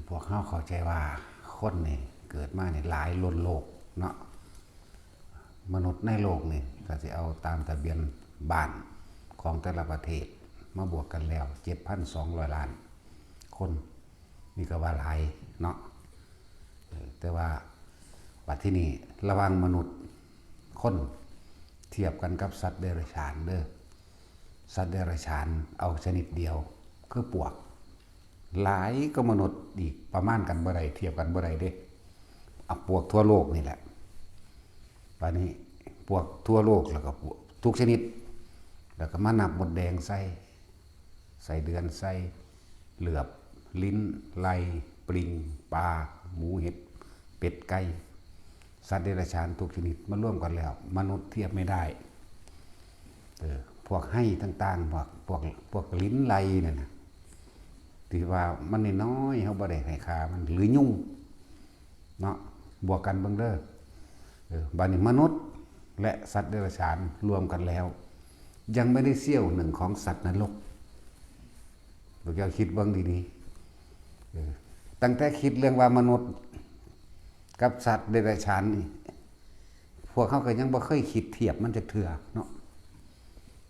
ພວກເຮົາເຂົ້າໃຈວ່າຄົນນີ້ເກີດມານີ້ຫຼາຍລົ້ນໂລກເນາະ. ມະນຸດໃນໂລກນີ້ ຖ້າຊິເອົາຕາມທະບຽນບ້ານຂອງແຕ່ລະປະເທດມາບວກກັນແລ້ວ ເຈັດພັນສອງຮ້ອຍລ້ານຄົນ ນີ້ກໍວ່າຫຼາຍເນາະ. ເອີ ແຕ່ວ່າບັດທີນີ້ ລະຫວ່າງມະນຸດຄົນ ທຽບກັນກັບສັດເດຍລະສານເດີ. ສັດເດຍລະສານເອົາຊະນິດດຽວ ຄືປວກ ຫຼາຍກວ່າມະນຸດອີກ ປະມານກັນບໍ່ໄດ້ ທຽບກັນບໍ່ໄດ້ເດ້. ເອົາປວກທົ່ວໂລກນີ້ແຫຼະ ບາດນີ້ປວກທົ່ວໂລກ ແລ້ວກໍປວກທຸກຊະນິດ ແລ້ວກໍມານັບມົດແດງໃສ່ ໄສ້ເດືອນໃສ່ ເຫຼືອບ ລິ້ນ ໄລ່ ປລິງ ປາ ໝູ ເຫັດ ເປັດ ໄກ່ ສັດເດຍລະສານທຸກຊະນິດມາລວມກັນແລ້ວ ມະນຸດທຽບໄມ່ໄດ້. ເອີ ພວກໄຮ່ຕ່າງໆ ພວກ ພວກ ພວກລິ້ນໄລ່ນັ້ນນະ ທີ່ວ່າມັນນ້ອຍໆ ເຮົາບໍ່ໄດ້ໃຫ້ຄ່າມັນ ຫຼືຍຸງເນາະ ບວກກັນເບິ່ງເດີ. ເອີ ບາດນີ້ມະນຸດ ແລະ ສັດເດຍລະສານລວມກັນແລ້ວ ຍັງໄມ່ໄດ້ສ່ຽວໜຶ່ງຂອງສັດນະລົກ. ພວກເຈົ້າຄິດເບິ່ງດີໆ ເອີ ຕັ້ງແຕ່ຄິດເລື່ອງວ່າມະນຸດກັບສັດເດຍລະສານນີ້ ພວກເຮົາກໍຍັງບໍ່ເຄີຍຄິດທຽບມັນຈັກເທື່ອເນາະ.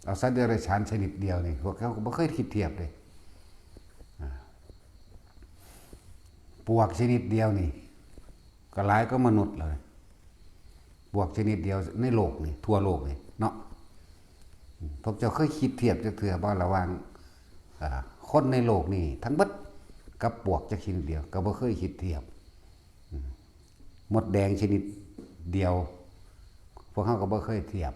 ເອົາສັດເດຍລະສານຊະນິດດຽວນີ້ ພວກເຮົາກໍບໍ່ເຄີຍຄິດທຽບເດ້. ອາ ປວກຊະນິດດຽວນີ້ ກໍຫຼາຍກວ່າມະນຸດແລ້ວ ບວກຊະນິດດຽວໃນໂລກນີ້ ທົ່ວໂລກນີ້ເນາະ. ພວກເຈົ້າເຄີຍຄິດທຽບຈັກເທື່ອບໍ່ ລະຫວ່າງ ອາ ຄົນໃນໂລກນີ້ທັງເບິດກັບປວກຈັກຊະນິດດຽວ? ກໍບໍ່ເຄີຍຄິດທຽບ. ອາ ມົດແດງຊະນິດດຽວ ພວກເຮົາກໍບໍ່ເຄີຍທຽບ.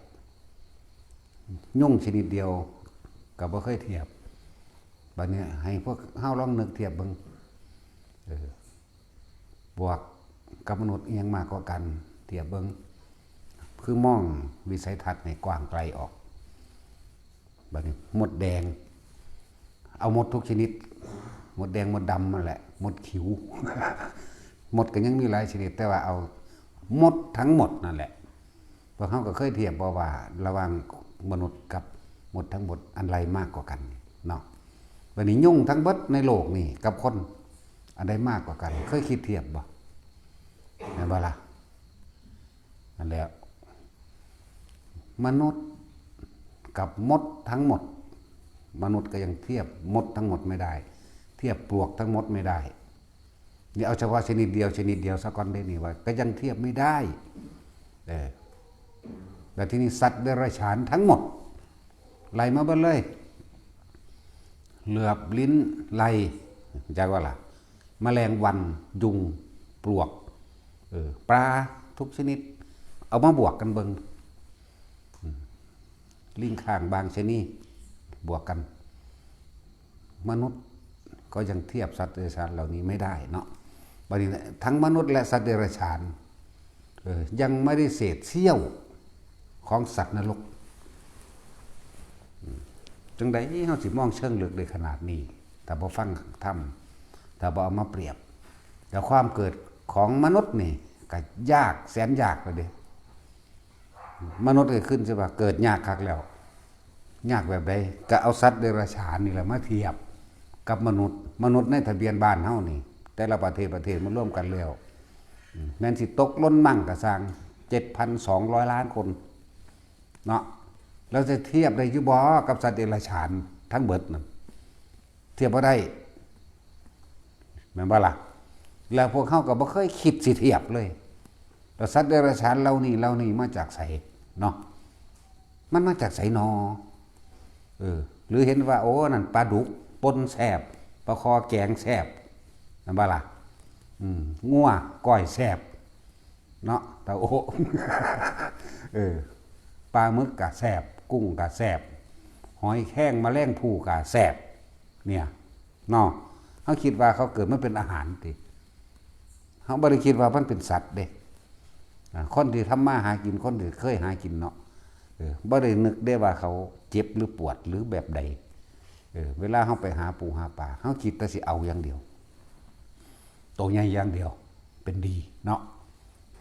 ຍຸງຊະນິດດຽວກໍບໍ່ເຄີຍທຽບ. ບາດນີ້ໃຫ້ພວກເຮົາລອງນຶກທຽບເບິ່ງ ເອີ ປວກກັບມະນຸດ ອີຫຍັງມາກກວ່າກັນ? ທຽບເບິ່ງ ຄືມອງວິໄສທັດໃຫ້ກວ້າງໄກອອກ. ບາດນີ້ມົດແດງ ເອົາມົດທຸກຊະນິດ ມົດແດງ ມົດດຳຫັ້ນແຫຼະ ມົດຂິວ ມົດກໍຍັງມີຫຼາຍຊະນິດ ແຕ່ວ່າເອົາມົດທັງໝົດນັ້ນແຫຼະ. ພວກເຮົາກໍເຄີຍທຽບບໍ່ວ່າລະຫວ່າງມະນຸດກັບມົດທັງໝົດ ອັນໃດມາກກວ່າກັນເນາະ? ບາດນີ້ຍຸງທັງເບິດໃນໂລກນີ້ກັບຄົນ ອັນໃດມາກກວ່າກັນ? ເຄີຍຄິດທຽບບໍ່? ແມ່ນບໍ່ລະ? ນັ້ນແຫຼະ ມະນຸດກັບມົດທັງໝົດ ມະນຸດກໍຍັງທຽບມົດທັງໝົດໄມ່ໄດ້ ທຽບປວກທັງໝົດໄມ່ໄດ້. ນີ້ເອົາສະເພາະຊະນິດດຽວ ຊະນິດດຽວຊະກ່ອນເດ້ນີ້ ວ່າກໍຍັງທຽບໄມ່ໄດ້. ເອີ ແລ້ວທີນີ້ສັດເດຍລະສານທັງໝົດ ໄລ່ມາເບິດເລີຍ ເຫຼືອບ ລິ້ນ ໄລ່ ຮູ້ຈັກບໍ່ລະ? ມະແລງວັນ ຍຸງ ປວກ ເອີ ປາທຸກຊະນິດ ເອົາມາບວກກັນເບິ່ງ ອືມ ລິງ ຄ້າງ ບາງຊະນີ ບວກກັນ ມະນຸດກໍຍັງທຽບສັດເດຍລະສານເຫຼົ່ານີ້ໄມ່ໄດ້ເນາະ. ບາດນີ້ທັງມະນຸດ ແລະ ສັດເດຍລະສານ ເອີ ຍັງໄມ່ໄດ້ເສດສ່ຽວຂອງສັດນະລົກ. ອືມ ຈັ່ງໃດເຮົາຊິມອງເຊີງເລິກໄດ້ຂະໜາດນີ້ ຖ້າບໍ່ຟັງທຳ ຖ້າບໍ່ເອົາມາປຽບ? ແຕ່ຄວາມເກີດຂອງມະນຸດນີ້ກໍຍາກແສນຍາກແລ້ວເດ້. ມະນຸດກໍຂຶ້ນຊື່ວ່າເກີດຍາກຄັກແລ້ວ. ຍາກແບບໃດ? ກໍເອົາສັດເດຍລະສານນີ້ແຫຼະມາທຽບກັບມະນຸດ. ມະນຸດໃນທະບຽນບ້ານເຮົານີ້ ແຕ່ລະປະເທດ ປະເທດມາລວມກັນແລ້ວ ອືມ ແມ່ນຊິຕົກຫຼົ່ນມັ່ງກໍຊ່າງ ເຈັດພັນສອງຮ້ອຍລ້ານຄົນເນາະ. ແລ້ວຈະທຽບໄດ້ຢູ່ບໍ່ກັບສັດເດຍລະສານທັງເບິດນັ້ນ? ທຽບບໍ່ໄດ້ ແມ່ນບໍ່ລະ? ແລ້ວພວກເຮົາກໍບໍ່ເຄີຍຄິດຊິທຽບເລີຍ ແລ້ວສັດເດຍລະສານເຫຼົ່ານີ້ ເຫຼົ່ານີ້ມາຈາກໃສເນາະ? ມັນມາຈາກໃສນໍ? ເອີ ຫຼືເຫັນວ່າ ໂອ້ ນັ້ນປາດຸກປົ່ນແຊບ ປາຄໍ່ແກງແຊບ ແມ່ນບໍ່ລະ? ອືມ ງົວກ້ອຍແຊບ ເນາະ ຕາໂອ ເອີ ປາໝຶກກະແຊບ ກຸ້ງກະແຊບ ຫອຍແຄງ ມະແລງພູກະແຊບ ເນຍ ເນາະ. ເຮົາຄິດວ່າເຂົາເກີດມາເປັນອາຫານຕິ? ເຮົາບໍ່ໄດ້ຄິດວ່າມັນເປັນສັດເດ້. ອາ ຄົນທີ່ທຳມາຫາກິນ ຄົນທີ່ເຄີຍຫາກິນເນາະ ເອີ ບໍ່ໄດ້ນຶກເດ້ວ່າເຂົາເຈັບ ຫຼື ປວດ ຫຼື ແບບໃດ. ເອີ ເວລາເຮົາໄປຫາປູຫາປາ ເຮົາຄິດແຕ່ຊິເອົາຢ່າງດຽວ ໂຕໃຫຍ່ຢ່າງດຽວ ເປັນດີເນາະ.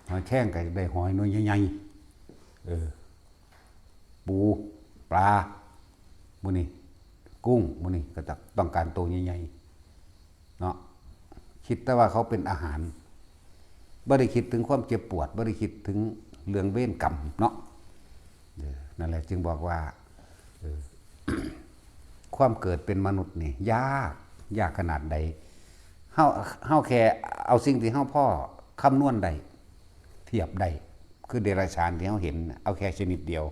ຫອຍແຄງກໍຢາກໄດ້ຫອຍໜ່ວຍໃຫຍ່ໆ ເອີ ປູ ປາ ໝູ່ນີ້ ກຸ້ງ ໝູ່ນີ້ ກໍຈະຕ້ອງການໂຕໃຫຍ່ໆ ເນາະ. ເຂ ຄິດແຕ່ວ່າເຂົາເປັນອາຫານ ບໍ່ໄດ້ຄິດເຖິງຄວາມເຈັບປວດ ບໍ່ໄດ້ຄິດເຖິງເລື່ອງເວນກຳເນາະ. ເອີ ນັ້ນແຫຼະ ຈຶ່ງບອກວ່າ ເອີ ຄວາມເກີດເປັນມະນຸດນີ້ຍາກ ຍາກຂະໜາດໃດ. ເຮົາ ເຮົາແຄ່ເອົາສິ່ງທີ່ເຮົາພໍຄຳນວນໄດ້ ທຽບໄດ້ ຄືເດຍລະສານທີ່ເຮົາເຫັນ ເອົາແຄ່ຊະນິດດຽວ.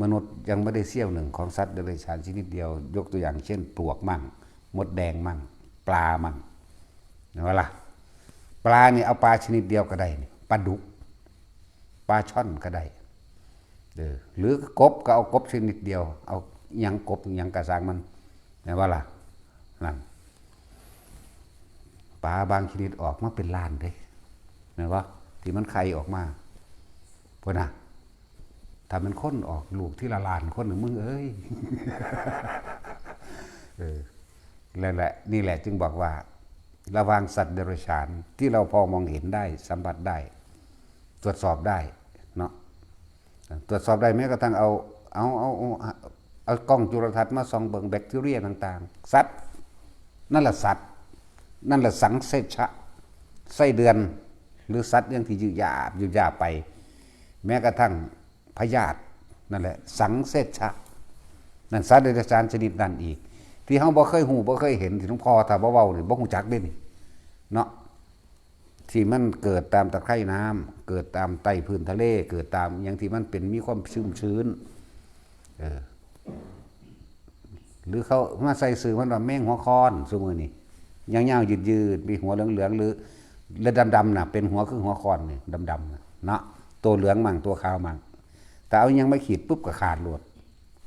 ມະນຸດຍັງບໍ່ໄດ້ສ່ຽວໜຶ່ງຂອງສັດເດຍລະສານຊະນິດດຽວ. ຍົກຕົວຢ່າງເຊັ່ນ ປວກມັ່ງ, ມົດແດງມັ່ງ, ປາມັ່ງ ແມ່ນບໍ່ລະ? ປານີ້ເອົາປາຊະນິດດຽວກໍໄດ້ນີ້ ປາດຸກ ປາຊ່ອນກໍໄດ້ ເອີ ຫຼືກົບກໍເອົາກົບຊະນິດດຽວ ເອົາຫຍັງ ກົບຫຍັງກໍຊ່າງມັນ ແມ່ນບໍ່ລະ? ນັ້ນ ປາບາງຊະນິດອອກມາເປັນລ້ານເດ້ ແມ່ນບໍ່? ທີ່ມັນໄຂ່ອອກມາ ພຸ້ນນະ. ຖ້າແມ່ນຄົນອອກລູກທີລະລ້ານຄົນ ມຶງເອີຍ ເອີ ແລະ ແລະ ນີ້ແຫຼະຈຶ່ງບອກວ່າ ລະຫວ່າງສັດເດຍລະສານທີ່ເຮົາພໍມອງເຫັນໄດ້ ສຳຜັດໄດ້ ຕວດສອບໄດ້ເນາະ ຕວດສອບໄດ້ ແມ້ກະທັ້ງເອົາ ເອົາ ເອົາ ເອົາ ເອົາກ້ອງຈຸລະທັດມາສ່ອງເບິ່ງແບັກທີເຣຍຕ່າງໆ ສັດ ນັ້ນລະສັດ ນັ້ນລະສັງເສດຊະ ໄສ້ເດືອນ ຫຼືສັດຫຍັງທີ່ຍືດຢາບ ຍືດຢາບໄປ ແມ້ກະທັ່ງພະຍາດ ນັ້ນແຫຼະ ສັງເສດຊະ ນັ້ນສັດເດຍລະສານຊະນິດນັ້ນອີກ ທີ່ເຮົາບໍ່ເຄີຍຮູ້ ບໍ່ເຄີຍເຫັນ ທີ່ຫຼວງພໍ່ຖ້າບໍ່ເວົ້ານີ້ ບໍ່ຮູ້ຈັກເດ້ນີ້ເນາະ. ທີ່ມັນເກີດຕາມຕະໄຄນ້ຳ ເກີດຕາມໃຕ້ພື້ນທະເລ ເກີດຕາມຫຍັງທີ່ມັນເປັນ ມີຄວາມຊຸ່ມຊື້ນ ເອີ ຫຼືເຂົາມາໃສ່ຊື່ມັນວ່າແມງຫົວຄອນ ຊຸມື້ນີ້ ຍາວໆຍືດໆ ມີຫົວເຫຼືອງໆ ຫຼື ຫຼືດຳໆນະ ເປັນຫົວຄືຫົວຄອນນີ້ ດຳໆນະເນາະ ໂຕເຫຼືອງມັ່ງ ໂຕຂາວມັ່ງ ແຕ່ເອົາຫຍັງມາຂີດປຸບກໍຂາດໂລດ.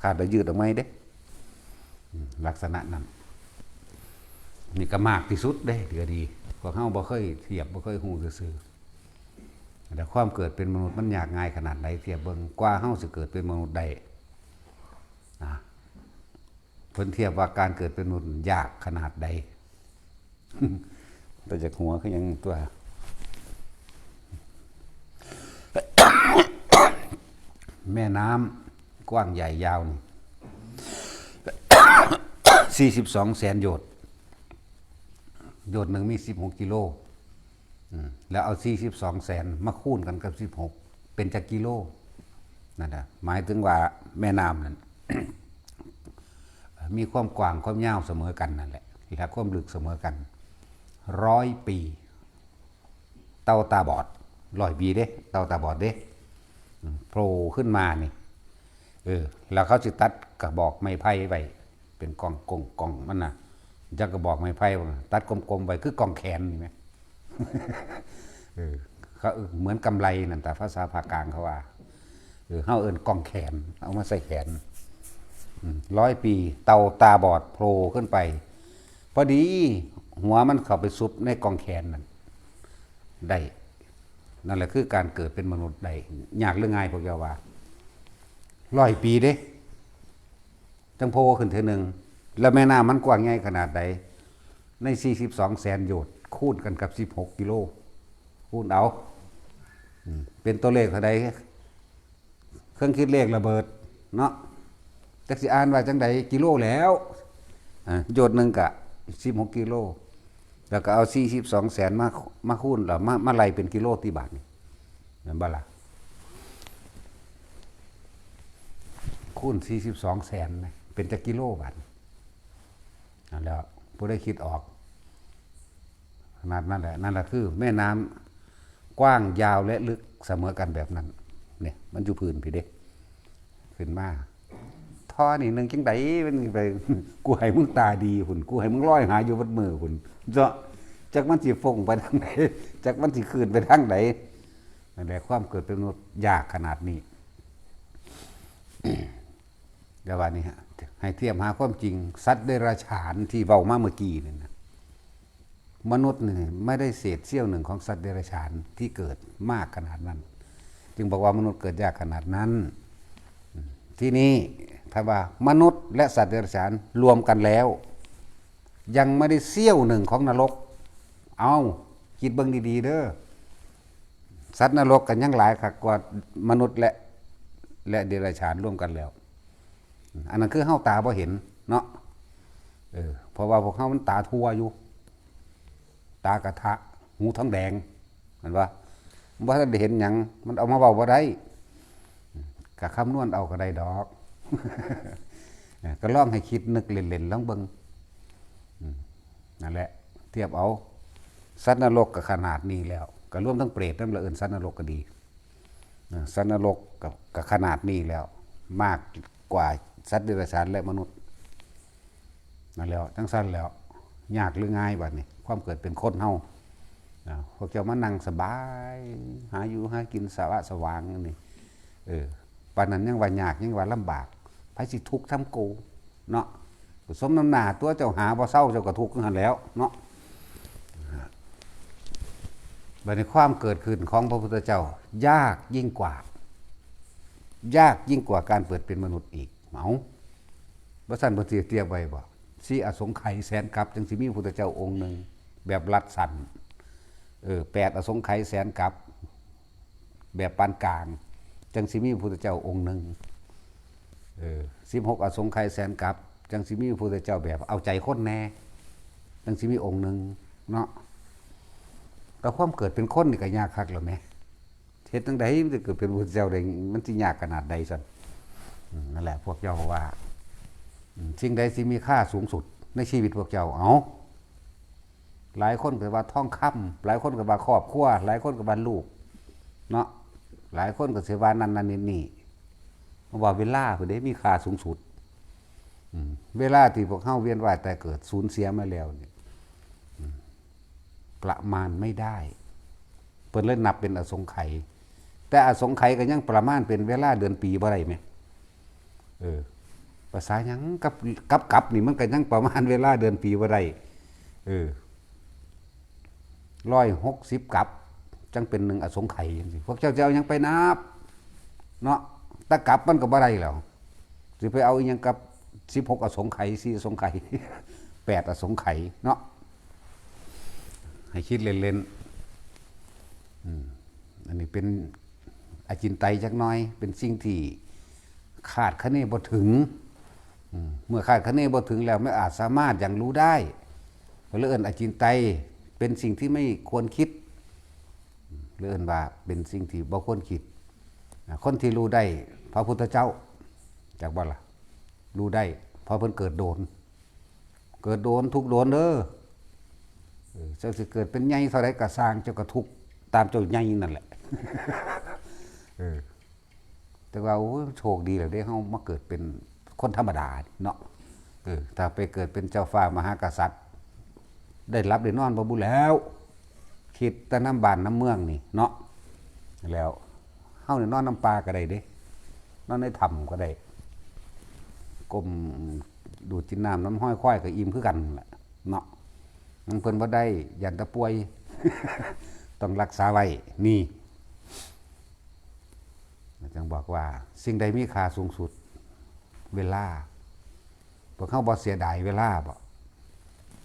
ຂາດແລ້ວຢືດອອກໃໝ່ເດ້ ອືມ ລັກສະນະນັ້ນ ນີ້ກໍມາກທີ່ສຸດເດ້ ເທື່ອນີ້ ພວກເຮົາບໍ່ເຄີຍທຽບ ບໍ່ເຄີຍຮູ້ຊື່ໆ ແຕ່ຄວາມເກີດເປັນມະນຸດມັນຍາກງ່າຍຂະໜາດໃດ ທຽບເບິ່ງ ກວ່າເຮົາຊິເກີດເປັນມະນຸດໄດ້ນະ ເພິ່ນທຽບວ່າການເກີດເປັນມະນຸດຍາກຂະໜາດໃດ. ແຕ່ຈາກຫົວຄືຫຍັງຕົວະ ແມ່ນ້ຳກວ້າງໃຫຍ່ຍາວນີ້ ສີ່ສິບສອງແສນໂຢດ ໂຢດໜຶ່ງມີສິບຫົກກິໂລ ອືມ ແລ້ວເອົາສີ່ສິບສອງແສນມາຄູນກັນກັບສິບຫົກ ເປັນຈັກກິໂລ? ນັ້ນນະ ໝາຍເຖິງວ່າແມ່ນ້ຳນັ້ນ ມີຄວາມກວ້າງຄວາມຍາວສະເໝີກັນນັ້ນແຫຼະ ແລະ ຄວາມເລິກສະເໝີກັນ ຮ້ອຍປີ ເຕົ່າຕາບອດ ຮ້ອຍປີເດ້ ເຕົ່າຕາບອດເດ້ ອືມ ໂຜລ່ຂຶ້ນມານີ້ ເອີ ແລ້ວເຂົາຊິຕັດກະບອກໄມ້ໄຜ່ໄວ້ ເປັນກ່ອງກົງກ່ອງມັນນະ ຈັກກະບອກໄມ້ໄຜ່ ຕັດກົມໆໄວ້ຄືກ່ອງແຂນນີ້ແໝ ເອີ ເຂົາເອີ້ນເໝືອນກຳໄລນັ້ນ ຕາມພາສາພາກກາງເຂົາວ່າ ເອີ ເຮົາເອີ້ນກ່ອງແຂນ ເອົາມາໃສ່ແຂນ ອືມ ຮ້ອຍປີ ເຕົ່າຕາບອດໂຜລ່ຂຶ້ນໄປ ພໍດີຫົວມັນເຂົ້າໄປຊຸບໃນກ່ອງແຂນນັ້ນໄດ້ ນັ້ນແຫຼະຄືການເກີດເປັນມະນຸດໄດ້ ຍາກຫຼືງ່າຍ ພວກເຈົ້າວ່າ ຮ້ອຍປີເດ້ ຈັ່ງໂຜລ່ຂຶ້ນເທື່ອໜຶ່ງ ແລ້ວແມ່ນ້ຳມັນກວ້າງໃຫຍ່ຂະໜາດໃດ ໃນສີ່ສິບສອງແສນໂຢດ ຄູນກັນກັບສິບຫົກກິໂລ ຄູນເອົາ ອືມ ເປັນຕົວເລກເທົ່າໃດ? ເຄື່ອງຄິດເລກລະເບີດເນາະ ຈັກຊິອ່ານວ່າຈັ່ງໃດ ກິໂລແລ້ວ ອາ ໂຢດໜຶ່ງກະສິບຫົກກິໂລ ແລ້ວກໍເອົາສີ່ສິບສອງແສນມາ ມາຄູນ ແລ້ວມາ ມາໄລ່ເປັນກິໂລຕິບາດນີ້ ແມ່ນບໍ່ລະ? ຄູນສີ່ສິບສອງແສນນະ ເປັນຈັກກິໂລບາດນີ້? ນັ້ນແຫຼະ ຜູ້ໃດຄິດອອກ ຂະໜາດນັ້ນແຫຼະ ນັ້ນລະຄືແມ່ນ້ຳກວ້າງຍາວ ແລະ ເລິກສະເໝີກັນແບບນັ້ນ ນີ້ ມັນຢູ່ພື້ນພີ້ເດ້ ຂຶ້ນມາ ທໍ່ນີ້ໜຶ່ງຈັ່ງໃດ ມັນໄປ ກູໃຫ້ມຶງຕາດີພຸ້ນ ກູໃຫ້ມຶງລອຍຫາຢູ່ເບິດມື້ພຸ້ນ ເຈາະ ຈັກມັນຊິຟົ້ງໄປທາງໃດ ຈັກມັນຊິຄືນໄປທາງໃດ ນັ້ນແຫຼະ ຄວາມເກີດເປັນມະນຸດຍາກຂະໜາດນີ້. ແຕ່ວ່ານີ້ ໃຫ້ທຽບຫາຄວາມຈິງ ສັດເດຍລະສານທີ່ເວົ້າມາເມື່ອກີ້ນີ້ນະ ມະນຸດນີ້ໄມ່ໄດ້ເສດສ່ຽວໜຶ່ງຂອງສັດເດຍລະສານທີ່ເກີດມາກຂະໜາດນັ້ນ ຈຶ່ງບອກວ່າມະນຸດເກີດຍາກຂະໜາດນັ້ນ. ທີນີ້ຖ້າວ່າມະນຸດ ແລະ ສັດເດຍລະສານລວມກັນແລ້ວ ຍັງບໍ່ໄດ້ສ່ຽວໜຶ່ງຂອງນະລົກ. ເອົາ ຄິດເບິ່ງດີໆເດີ ສັດນະລົກກໍຍັງຫຼາຍຄັກກວ່າມະນຸດ ແລະ ແລະ ເດຍລະສານລວມກັນແລ້ວ. ອັນນັ້ນຄືເຮົາຕາບໍ່ເຫັນເນາະ ເອີ ເພາະວ່າພວກເຮົາມັນຕາທົ່ວຢູ່ ຕາກະທະ ຫູທອງແດງ ແມ່ນບໍ່? ບໍ່ທັນໄດ້ເຫັນຫຍັງ ມັນເອົາມາເວົ້າບໍ່ໄດ້. ກະຄຳນວນເອົາກໍໄດ້ດອກ. ເອີ ກໍລອງໃຫ້ຄິດນຶກເລ່ນໆລອງເບິ່ງ. ອືມ ນັ້ນແຫຼະ ທຽບເອົາ ສັດນະລົກກໍຂະໜາດນີ້ແລ້ວ ກໍລວມທັງເປດນຳລະ ເອີ້ນສັດນະລົກກໍດີ. ເອີ ສັດນະລົກກໍ ກໍຂະໜາດນີ້ແລ້ວ ມາກກວ່າສັດເດຍລະສານ ແລະ ມະນຸດ. ນັ້ນແຫຼະ ຈັ່ງຊັ້ນແຫຼະ ຍາກຫຼືງ່າຍບາດນີ້ ຄວາມເກີດເປັນຄົນເຮົາ. ອາ ພວກເຈົ້າມານັ່ງສະບາຍ ຫາຢູ່ຫາກິນສະຫວາດສະຫວາງນີ້ ເອີ ປານນັ້ນຍັງວ່າຍາກ ຍັງວ່າລຳບາກ ໃຜຊິທຸກນຳໂກເນາະ? ກໍສົມນຳໜ້າຕົວະ ເຈົ້າຫາບໍ່ເຊົາ ເຈົ້າກໍທຸກຢູ່ຫັ້ນແຫຼະເນາະ. ບາດນີ້ຄວາມເກີດຂຶ້ນຂອງພະພຸດທະເຈົ້າຍາກຍິ່ງກວ່າ ຍາກຍິ່ງກວ່າການເກີດເປັນມະນຸດອີກ. ເອົ້າ ບໍ່ຊັ້ນເພິ່ນຊິຕຽມໄວ້ບໍ່? ສີ່ອະສົງໄຂແສນກັບ ຈັ່ງຊິມີພຸດທະເຈົ້າອົງໜຶ່ງ ແບບລັດສັ້ນ. ເອີ ແປດອະສົງໄຂແສນກັບ ແບບປານກາງ ຈັ່ງຊິມີພຸດທະເຈົ້າອົງໜຶ່ງ. ເອີ ສິບຫົກອະສົງໄຂແສນກັບ ຈັ່ງຊິມີພຸດທະເຈົ້າແບບເອົາໃຈຄົນແດ່ ຈັ່ງຊິມີອົງໜຶ່ງເນາະ. ແຕ່ຄວາມເກີດເປັນຄົນນີ້ກໍຍາກຄັກແລ້ວແໝ. ເຮັດຈັ່ງໃດມັນຈະເກີດເປັນພະພຸດທະເຈົ້າໄດ້? ມັນຊິຍາກຂະໜາດໃດຊັ້ນ? ອືມ ນັ້ນແຫຼະ ພວກເຈົ້າວ່າ ອືມ ສິ່ງໃດຊິມີຄ່າສູງສຸດໃນຊີວິດພວກເຈົ້າ? ເອົ້າ ຫຼາຍຄົນກໍວ່າທອງຄຳ ຫຼາຍຄົນກໍວ່າຄອບຄົວ ຫຼາຍຄົນກໍວ່າລູກເນາະ ຫຼາຍຄົນກໍຊິວ່ານັ້ນໆນີ້ໆ ເພາະວ່າເວລາພຸ້ນເດ້ມີຄ່າສູງສຸດ. ອືມ ເວລາທີ່ພວກເຮົາວຽນວ່າຍຕາຍເກີດ ສູນເສຍມາແລ້ວນີ້ ອືມ ປະມານໄມ່ໄດ້ ເພິ່ນເລີຍນັບເປັນອະສົງໄຂ ແຕ່ອະສົງໄຂກໍຍັງປະມານເປັນເວລາເດືອນປີບໍ່ໄດ້ແມ. ເອີ ພາສາຫຍັງ ກັບ ກັບ ກັບນີ້ ມັນກໍຍັງປະມານເວລາເດືອນປີບໍ່ໄດ້. ເອີ ຮ້ອຍຫົກສິບກັບ ຈັ່ງເປັນໜຶ່ງອະສົງໄຂຈັ່ງຊີ້ ພວກເຈົ້າຈະເອົາຫຍັງໄປນັບເນາະ? ແຕ່ກັບມັນກໍບໍ່ໄດ້ແລ້ວ ຊິໄປເອົາອີ່ຫຍັງກັບສິບຫົກອະສົງໄຂ ສີ່ອະສົງໄຂ ແປດອະສົງໄຂເນາະ? ໃຫ້ຄິດເລ່ນໆ. ອືມ ອັນນີ້ເປັນອະຈິນໄຕຈັກໜ່ອຍ ເປັນສິ່ງທີ່ຄາດຄະເນບໍ່ເຖິງ. ອືມ ເມື່ອຄາດຄະເນບໍ່ເຖິງແລ້ວ ມັນອາດສາມາດຫຍັງຮູ້ໄດ້ ກໍເລີຍເອີ້ນອະຈິນໄຕ ເປັນສິ່ງທີ່ໄມ່ຄວນຄິດ ເລີຍເອີ້ນວ່າເປັນສິ່ງທີ່ບໍ່ຄວນຄິດ. ອາ ຄົນທີ່ຮູ້ໄດ້ ພະພຸດທະເຈົ້າ ຈັກບໍ່ລະ? ຮູ້ໄດ້ ເພາະເພິ່ນເກີດໂດນ ເກີດໂດນ ທຸກໂດນເດີ. ເອີ ເຈົ້າຊິເກີດເປັນໃຫຍ່ເທົ່າໃດກໍຊ່າງ ເຈົ້າກໍທຸກຕາມເຈົ້າໃຫຍ່ນັ້ນແຫຼະ. ເອີ ແຕ່ວ່າ ໂອ້ຍ ໂຊກດີແລ້ວເດ້ ເຮົາມາເກີດເປັນຄົນທຳມະດາເນາະ. ເອີ ຖ້າໄປເກີດເປັນເຈົ້າຟ້າມະຫາກະສັດ ໄດ້ຫຼັບໄດ້ນອນບໍ່ບຸແລ້ວ ຄິດແຕ່ນຳບ້ານນຳເມືອງນີ້ເນາະ. ແລ້ວເຮົານີ້ນອນນຳປ່າກໍໄດ້ເດ້ ນອນໃນຖ້ຳກໍໄດ້ ກົ້ມດູດກິນນ້ຳນຳຮອຍຄວາຍກໍອີ່ມຄືກັນແຫຼະເນາະ. ນຳເພິ່ນບໍ່ໄດ້ ຢ້ານແຕ່ປ່ວຍ ຕ້ອງຮັກສາໄວ້. ນີ້ ຈຶ່ງບອກວ່າ ສິ່ງໃດມີຄ່າສູງສຸດ? ເວລາ. ພວກເຮົາບໍ່ເສຍດາຍເວລາບໍ?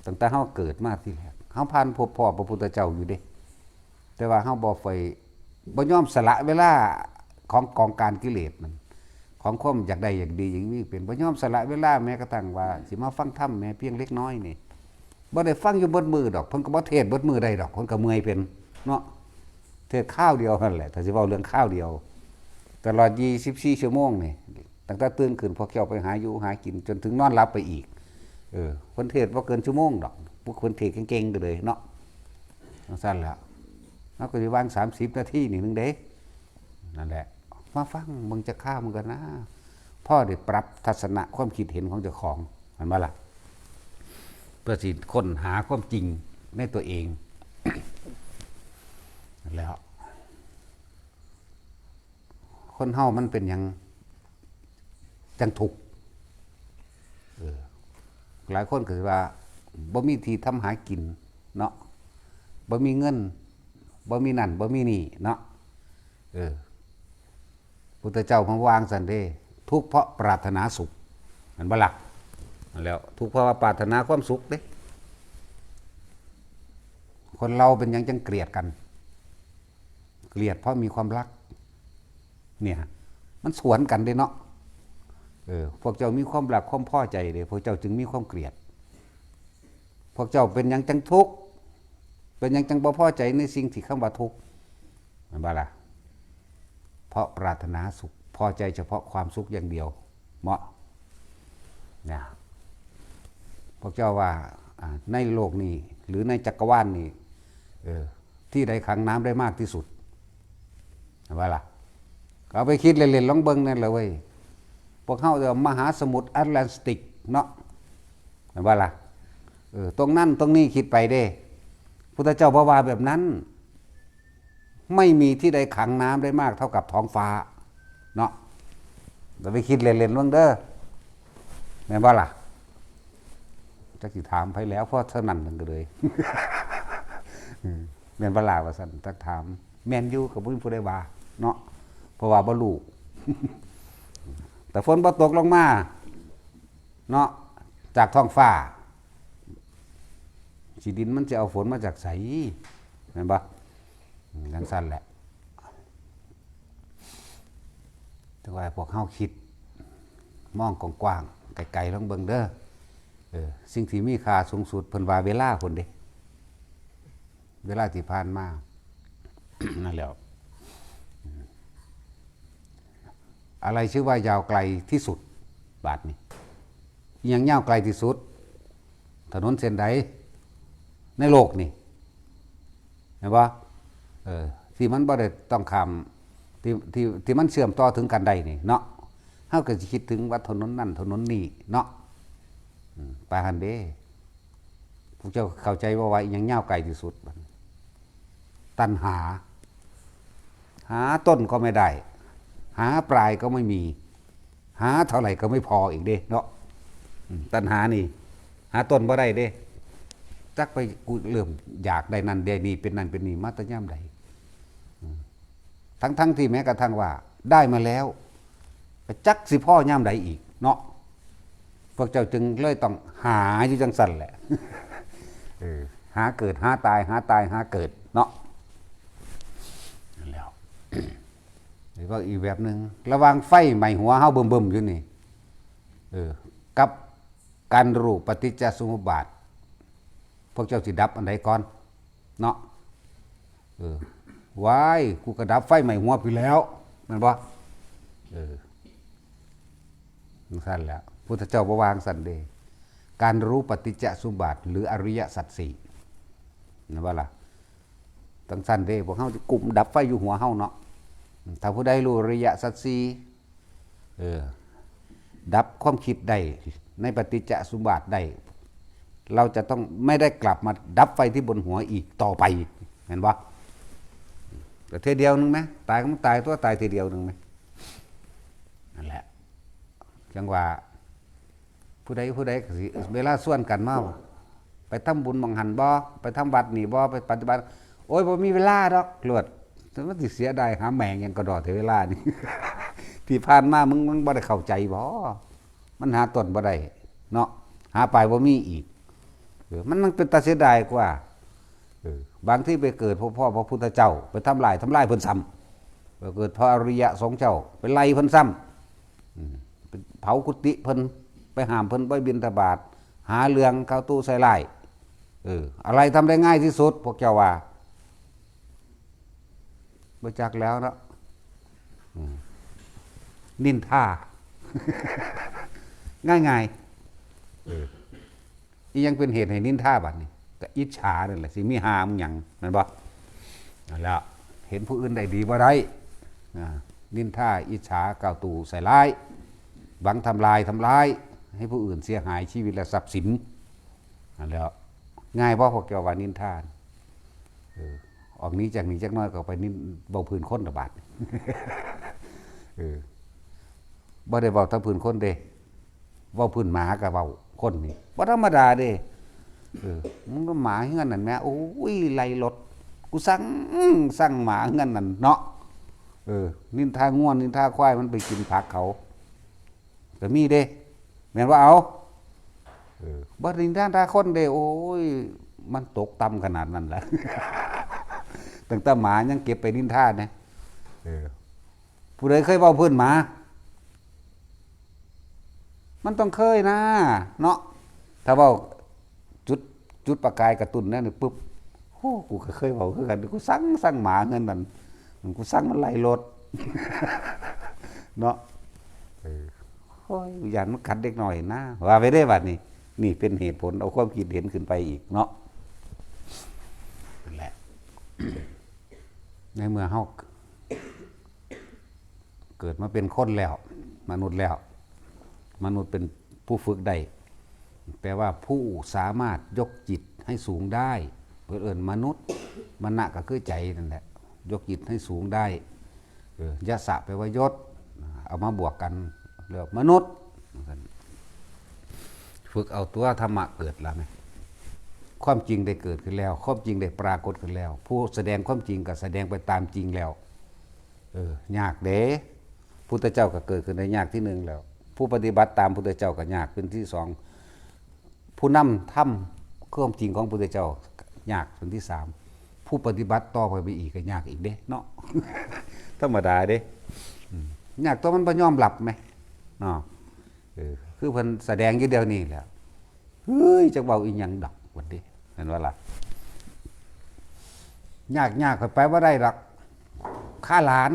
ຕັ້ງແຕ່ເຮົາເກີດມາທີແລກ ເຮົາຜ່ານພົບພໍ້ພະພຸດທະເຈົ້າຢູ່ເດ້ ແຕ່ວ່າເຮົາບໍ່ໄປ ບໍ່ຍອມສະຫຼະເວລາຂອງກອງການກິເລດນັ້ນ ຂອງຄວາມຢາກໄດ້ຢາກດີຢາກມີເປັນ ບໍ່ຍອມສະຫຼະເວລາ ແມ້ກະທັ້ງວ່າຊິມາຟັງທຳແມ້ພຽງເລັກນ້ອຍນີ້ ບໍ່ໄດ້ຟັງຢູ່ເບິດມື້ດອກ ເພິ່ນກໍບໍ່ເທດເບິດມື້ໄດ້ດອກ ເພິ່ນກໍເມື່ອຍເພິ່ນເນາະ. ເທດຄາວດຽວຫັ້ນແຫຼະ ຖ້າຊິເວົ້າເລື່ອງຄາວດຽວ ຕະຫຼອດຊາວສີ່ຊົ່ວໂມງນີ້ ຕັ້ງແຕ່ຕື່ນຂຶ້ນ ພວກເຈົ້າໄປຫາຢູ່ຫາກິນ ຈົນເຖິງນອນຫຼັບໄປອີກ. ເອີ ເພິ່ນເທດບໍ່ເກີນຊົ່ວໂມງດອກ ພວກເພິ່ນເທດເກັ່ງໆໄປເລີຍເນາະ. ຈັ່ງຊັ້ນແຫຼະ ເຮົາກໍຊິວາງສາມສິບນາທີນີ້ໜຶ່ງເດ້ ນັ້ນແຫຼະ ມາຟັງເບິ່ງຈັກຄາວມັນກ່ອນນາ ພໍໄດ້ປັບທັດສະນະຄວາມຄິດເຫັນຂອງເຈົ້າຂອງ ແມ່ນບໍ່ລະ? ເພື່ອຊິຄົ້ນຫາຄວາມຈິງໃນຕົວເອງ. ແລ້ວ ຄົນເຮົາມັນເປັນຫຍັງຈັ່ງທຸກ? ເອີ ຫຼາຍຄົນກໍຊິວ່າ ບໍ່ມີທີ່ທຳຫາກິນເນາະ ບໍ່ມີເງິນ ບໍ່ມີນັ້ນ ບໍ່ມີນີ້ເນາະ. ເອີ ພຸດທະເຈົ້າເພິ່ນວ່າຈັ່ງຊັ້ນເດ້ ທຸກເພາະປາດຖະໜາສຸກ ແມ່ນບໍ່ລະ? ແລ້ວ ທຸກເພາະວ່າປາດຖະໜາຄວາມສຸກເດ້. ຄົນເຮົາເປັນຫຍັງຈັ່ງກຽດກັນ? ກຽດເພາະມີຄວາມຮັກ ເນຍ ມັນສວນກັນເດ້ເນາະ. ເອີ ພວກເຈົ້າມີຄວາມຮັກຄວາມພໍໃຈເດ້ ພວກເຈົ້າຈຶ່ງມີຄວາມກຽດ. ພວກເຈົ້າເປັນຫຍັງຈັ່ງທຸກ? ເປັນຫຍັງຈັ່ງບໍ່ພໍໃຈໃນສິ່ງທີ່ຄຳວ່າທຸກ? ແມ່ນບໍ່ລະ? ເພາະປາດຖະໜາສຸກ, ພໍໃຈສະເພາະຄວາມສຸກຢ່າງດຽວ. ເໝາະນະ ພວກເຈົ້າວ່າ ອາ ໃນໂລກນີ້ ຫຼື ໃນຈັກກະວານນີ້ ເອີ ທີ່ໃດຂັງນ້ຳໄດ້ມາກທີ່ສຸດ? ເຫັນບໍ່ລະ? ກໍເອົາໄປຄິດເລ່ນໆລອງເບິ່ງແນ່ລະເວີຍ. ພວກເຮົາເອີ້ນມະຫາສະໝຸດແອັດແລນຕິກເນາະ ແມ່ນບໍ່ລະ? ເອີ ຕົງນັ້ນຕົງນີ້ຄິດໄປເດ້. ພຸດທະເຈົ້າບໍ່ວ່າແບບນັ້ນ. ໄມ່ມີທີ່ໃດຂັງນ້ຳໄດ້ມາກເທົ່າກັບທ້ອງຟ້າເນາະ. ເຮົາໄປຄິດເລ່ນໆເບິ່ງເດີ ແມ່ນບໍ່ລະ? ຈັກຊິຖາມໃຜແລ້ວ ເພາະສະນັ້ນມັນກໍເລີຍ ແມ່ນບໍ່ລະວ່າຊັ້ນ. ຈັກຖາມ ແມ່ນຢູ່ ກໍບໍ່ມີຜູ້ໃດວ່າເນາະ ເພາະວ່າບໍ່ຮູ້. ແຕ່ຝົນບໍ່ຕົກລົງມາເນາະ ຈາກທ້ອງຟ້າ ຊິ ດິນມັນຊິເອົາຝົນມາຈາກໃສ? ແມ່ນບໍ່? ອືມ ຈັ່ງຊັ້ນແຫຼະ. ແຕ່ວ່າພວກເຮົາຄິດ ມອງກວ້າງໆ ໄກໆ ລອງເບິ່ງເດີ. ເອີ ສິ່ງທີ່ມີຄ່າສູງສຸດ ເພິ່ນວ່າເວລາພຸ້ນເດ້ ເວລາທີ່ຜ່ານມາ ນັ້ນແຫຼ້ວ. ອາໄລຊື່ວ່າຍາວໄກທີ່ສຸດ? ບາດນີ້ ອີ່ຫຍັງຍາວໄກທີ່ສຸດ? ຖະໜົນເສັ້ນໃດໃນໂລກນີ້? ແມ່ນບໍ່? ເອີ ທີ່ມັນບໍ່ໄດ້ຕ້ອງຂ້າມ ທີ່ ທີ່ ທີ່ມັນເຊື່ອມຕໍ່ເຖິງກັນໄດ້ນີ້ເນາະ. ເຮົາກໍຊິຄິດເຖິງວ່າຖະໜົນນັ້ນຖະໜົນນີ້ເນາະ. ອືມ ປາຫັ້ນເດ້. ພວກເຈົ້າເຂົ້າໃຈບໍ່ວ່າອີ່ຫຍັງຍາວໄກທີ່ສຸດ? ຕັນຫາ. ຫາຕົ້ນກໍໄມ່ໄດ້, ຫາປາຍກໍໄມ່ມີ, ຫາເທົ່າໃດກໍໄມ່ພໍອີກເດ້ເນາະ. ອືມ ຕັນຫານີ້ຫາຕົ້ນບໍ່ໄດ້ເດ້. ຈັກໄປກຸເລີ່ມຢາກໄດ້ນັ້ນໄດ້ນີ້ ເປັນນັ້ນເປັນນີ້ມາແຕ່ຍາມໃດ? ອືມ ທັງໆທີ່ແມ້ກະທັ່ງວ່າໄດ້ມາແລ້ວ ກໍຈັກຊິພໍຍາມໃດອີກເນາະ. ພວກເຈົ້າຈຶ່ງເລີຍຕ້ອງຫາຢູ່ຈັ່ງຊັ້ນແຫຼະ. ເອີ ຫາເກີດຫາຕາຍ ຫາຕາຍຫາເກີດເນາະ. ແລ້ວ ແລ້ວກໍອີກແບບໜຶ່ງ ລະຫວ່າງໄຟໄໝ້ຫົວເຮົາບຶມໆຢູ່ນີ້ ເອີ ກັບການຮູ້ປະຕິດຈະສົມມຸດບາດ ພວກເຈົ້າຊິດັບອັນໃດກ່ອນເນາະ? ເອີ ວ້າຍ ກູກໍດັບໄຟໄໝ້ຫົວພີ້ແລ້ວ ແມ່ນບໍ່? ເອີ ຈັ່ງຊັ້ນແຫຼະ ພຸດທະເຈົ້າບໍ່ວ່າຈັ່ງຊັ້ນເດ້. ການຮູ້ປະຕິດຈະສົມມຸດບາດ ຫຼື ອະລິຍະສັດສີ່ ແມ່ນບໍ່ລະ? ຈັ່ງຊັ້ນເດ້ ພວກເຮົາຊິກຸມດັບໄຟຢູ່ຫົວເຮົາເນາະ. ຖ້າຜູ້ໃດຮູ້ອະລິຍະສັດສີ່ ເອີ ດັບຄວາມຄິດໄດ້ໃນປະຕິດຈະສົມມຸດບາດໄດ້ ເຮົາຈະຕ້ອງໄມ່ໄດ້ກັບມາດັບໄຟທີ່ບົນຫົວອີກຕໍ່ໄປ ແມ່ນບໍ່? ກໍເທື່ອດຽວໜຶ່ງແມະ ຕາຍກໍມັນຕາຍຕົວະ ຕາຍເທື່ອດຽວໜຶ່ງແມະ. ນັ້ນແຫຼະ ຈັ່ງວ່າ ຜູ້ໃດຜູ້ໃດກໍຊິ ເວລາຊວນກັນມາ ໄປທຳບຸນໝ່ອງຫັ້ນບໍ່? ໄປທຳວັດນີ້ບໍ່? ໄປປະຕິບັດ ໂອ້ຍ ບໍ່ມີເວລາດອກ ໂລດ ມັນຊິເສຍດາຍຫາແມງຫຍັງກະດໍແຕ່ເວລານີ້. ທີ່ຜ່ານມາມຶງ ມຶງບໍ່ໄດ້ເຂົ້າໃຈບໍ່? ມັນຫາຕົ້ນບໍ່ໄດ້ເນາະ ຫາປາຍບໍ່ມີອີກ. ເອີ ມັນ ມັນເປັນຕາເສຍດາຍກວ່າ. ເອີ ບາງທີໄປເກີດພໍ້ ພໍ້ພະພຸດທະເຈົ້າ ໄປທຳລາຍ ທຳລາຍເພິ່ນຊ້ຳ, ໄປເກີດພໍ້ອະລິຍະສົງເຈົ້າ ໄປໄລ່ເພິ່ນຊ້ຳ. ອືມ ໄປເຜົາກຸຕິເພິ່ນ ໄປຫ້າມເພິ່ນບໍ່ບິນທະບາດ ຫາເລື່ອງເຂົ້າຕູ້ໃສ່ຮ້າຍ. ເອີ ອາໄລທຳໄດ້ງ່າຍທີ່ສຸດ ພວກເຈົ້າວ່າ? ບໍ່ຈັກແລ້ວເນາະ. ອືມ ນິນທາ ງ່າຍໆ. ເອີ ອີ່ຫຍັງເປັນເຫດໃຫ້ນິນທາບາດນີ້? ກໍອິດສານັ້ນແຫຼະ ຊິມີຫາມັນຫຍັງ ແມ່ນບໍ່? ນັ້ນແຫຼະ ເຫັນຜູ້ອື່ນໄດ້ດີບໍ່ໄດ້ ອາ ນິນທາ ອິດສາ ເຂົ້າຕູ້ໃສ່ຮ້າຍ ຫວັງທຳລາຍ ທຳລາຍ ໃຫ້ຜູ້ອື່ນເສຍຫາຍຊີວິດ ແລະ ຊັບສິນ. ນັ້ນແຫຼະ ງ່າຍບໍ່ພວກເຈົ້າວ່ານິນທາ? ເອີ ອອກໜີຈາກນີ້ຈັກໜ້ອຍກໍໄປນິນ ເວົ້າພື້ນຄົນລະບາດ. ເອີ ບໍ່ໄດ້ເວົ້າແຕ່ພື້ນຄົນເດ້ ເວົ້າພື້ນໝາກໍເວົ້າ ຄົນນີ້ບໍ່ທຳມະດາເດ້. ເອີ ມັນກໍໝາເຮືອນນັ້ນແໝ ໂອ້ຍ ໄລ່ລົດ ກູຊັງ ຊັງໝາເຮືອນນັ້ນເນາະ. ເອີ ນິນທາງົວ ນິນທາຄວາຍ ມັນໄປກິນຜັກເຂົາ ກໍມີເດ້ ແມ່ນບໍ່? ເອົາ ເອີ ບໍ່ນິນທາຄົນເດ້ ໂອ້ຍ ມັນຕົກຕ່ຳຂະໜາດນັ້ນລະ. ຕັ້ງແຕ່ໝາຍັງເກັບໄປນິນທານະ. ເອີ ຜູ້ໃດເຄີຍເວົ້າພື້ນໝາ? ມັນຕ້ອງເຄີຍນາເນາະ. ຖ້າເວົ້າຈຸດ ຈຸດປະກາຍກະຕຸ້ນແນວນີ້ປຶບ ໂອ້ ກູກໍເຄີຍເວົ້າຄືກັນ ກູສັ່ງ ສັ່ງໝາເຮືອນນັ້ນ ກູສັ່ງມັນໄລ່ລົດ ເນາະ. ເອີ ໂອ້ຍ ຢ້ານມັນກັດເດັກນ້ອຍນະ ວ່າໄປເດ້ບາດນີ້. ນີ້ເປັນເຫດຜົນ ເອົາຄວາມຄິດເຫັນຂຶ້ນໄປອີກເນາະ. ນັ້ນແຫຼະ ໃນເມື່ອເຮົາ ເກີດມາເປັນຄົນແລ້ວ ມະນຸດແລ້ວ ມະນຸດເປັນຜູ້ຝຶກໄດ້ ແປວ່າຜູ້ສາມາດຍົກຈິດໃຫ້ສູງໄດ້ ເພິ່ນເອີ້ນມະນຸດ. ມະນະກໍຄືໃຈນັ້ນແຫຼະ ຍົກຈິດໃຫ້ສູງໄດ້. ເອີ ຍະສະແປວ່າຍົດ ເອົາມາບວກກັນ ເອີ້ນມະນຸດ. ຝຶກເອົາຕົວທຳມະເກີດລະແມະ ຄວາມຈິງໄດ້ເກີດຂຶ້ນແລ້ວ ຄວາມຈິງໄດ້ປາກົດຂຶ້ນແລ້ວ ຜູ້ສະແດງຄວາມຈິງກໍສະແດງໄປຕາມຈິງແລ້ວ. ເອີ ຍາກເດ້ ພຸດທະເຈົ້າກໍເກີດຂຶ້ນໄດ້ຍາກທີໜຶ່ງແລ້ວ ຜູ້ປະຕິບັດຕາມພຸດທະເຈົ້າກໍຍາກເປັນທີສອງ ຜູ້ນຳທຳຄວາມຈິງຂອງພຸດທະເຈົ້າຍາກເປັນທີສາມ ຜູ້ປະຕິບັດຕໍ່ໄປອີກກໍຍາກອີກເດ້ເນາະ. ທຳມະດາເດ້ ອືມ ຍາກຕົວະ ມັນບໍ່ຍອມຮັບແມະເນາະ. ເອີ ຄືເພິ່ນສະແດງຢູ່ດຽວນີ້ແຫຼະ ເຮີ້ຍ ຈັກເວົ້າອີ່ຫຍັງດອກ ວ່າຕິ ແມ່ນບໍ່ລະ? ຍາກໆ ຂ້ອຍໄປບໍ່ໄດ້ດອກ ຄາຫຼານ.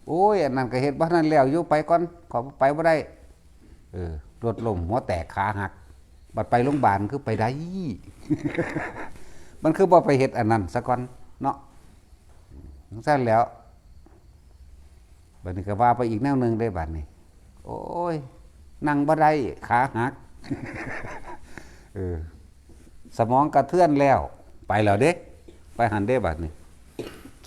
ໂອ້ຍ ອັນນັ້ນກໍເຮັດບໍ່ທັນແລ້ວຢູ່ ໄປກ່ອນ ຂ້ອຍໄປບໍ່ໄດ້. ເອີ ລົດລົ້ມ ຫົວແຕກ ຂາຫັກ ບັດໄປໂຮງບານຄືໄປໄດ້ ມັນຄືບໍ່ໄປເຮັດອັນນັ້ນສາກ່ອນເນາະ. ຈັ່ງຊັ້ນແລ້ວ ບັດນີ້ກໍວ່າໄປອີກແນວໜຶ່ງເດ້ບັດນີ້ ໂອ້ຍ ນັ່ງບໍ່ໄດ້ ຂາຫັກ ເອີ ສະໝອງກະເທືອນແລ້ວ ໄປແລ້ວເດ້ ໄປຫັ້ນເດ້ບັດນີ້.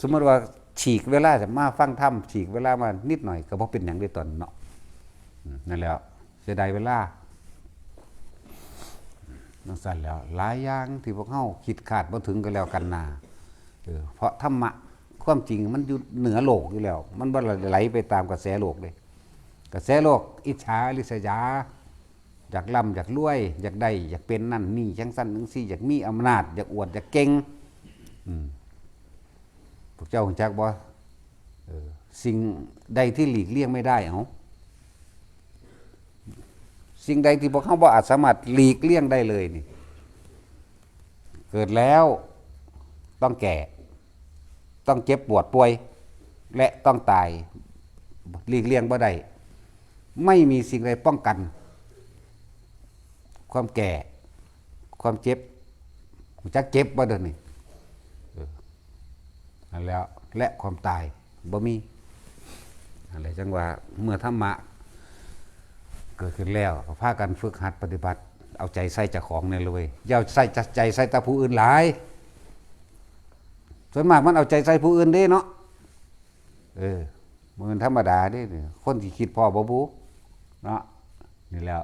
ສົມມຸດວ່າ ສີກເວລາຈະມາຟັງທຳ ສີກເວລາມານິດໜ້ອຍກໍບໍ່ເປັນຫຍັງເດ້ຕອນເນາະ. ອືມ ນັ້ນແຫຼະ ເສຍດາຍເວລາ. ຈັ່ງຊັ້ນແລ້ວ ຫຼາຍຢ່າງທີ່ພວກເຮົາຄິດຄາດບໍ່ເຖິງກໍແລ້ວກັນນາ. ເອີ ເພາະທຳມະ ຄວາມຈິງມັນຢູ່ເໜືອໂລກຢູ່ແລ້ວ ມັນບໍ່ໄຫຼໄປຕາມກະແສໂລກເດ້. ກະແສໂລກ ອິດສາ ລິສຍາ ຢາກລ່ຳຢາກລວຍ ຢາກໄດ້ຢາກເປັນນັ້ນນີ້ ຈັ່ງຊັ້ນຈັ່ງຊີ້ ຢາກມີອຳນາດ ຢາກອວດຢາກເກັ່ງ. ອືມ ພວກເຈົ້າຮູ້ຈັກບໍ່? ເອີ ສິ່ງໃດທີ່ຫຼີກລ່ຽງໄມ່ໄດ້ ເອົາ ສິ່ງໃດທີ່ພວກເຮົາບໍ່ອາດສາມາດຫຼີກລ່ຽງໄດ້ເລີຍນີ້ ເກີດແລ້ວຕ້ອງແກ່ ຕ້ອງເຈັບປວດປ່ວຍ ແລະ ຕ້ອງຕາຍ ຫຼີກລ່ຽງບໍ່ໄດ້. ໄມ່ມີສິ່ງໃດປ້ອງກັນຄວາມແກ່ ຄວາມເຈັບ. ຮູ້ຈັກເຈັບບໍ່ດຽວນີ້? ເອີ ນັ້ນແຫຼະ ແລະ ຄວາມຕາຍບໍ່ມີ. ນັ້ນແຫຼະ ຈັ່ງວ່າເມື່ອທຳມະເກີດຂຶ້ນແລ້ວ ກໍພາກັນຝຶກຫັດປະຕິບັດ ເອົາໃຈໃສ່ເຈົ້າຂອງແດ່ເລີຍ ຢ່າໃສ່ໃຈໃສ່ແຕ່ຜູ້ອື່ນຫຼາຍ. ສ່ວນມາກມັນເອົາໃຈໃສ່ຜູ້ອື່ນເດ້ເນາະ. ເອີ ບໍ່ແມ່ນທຳມະດາເດ້ ຄົນທີ່ຄິດພໍ້ບໍ່ບູເນາະ. ນີ້ແຫຼະ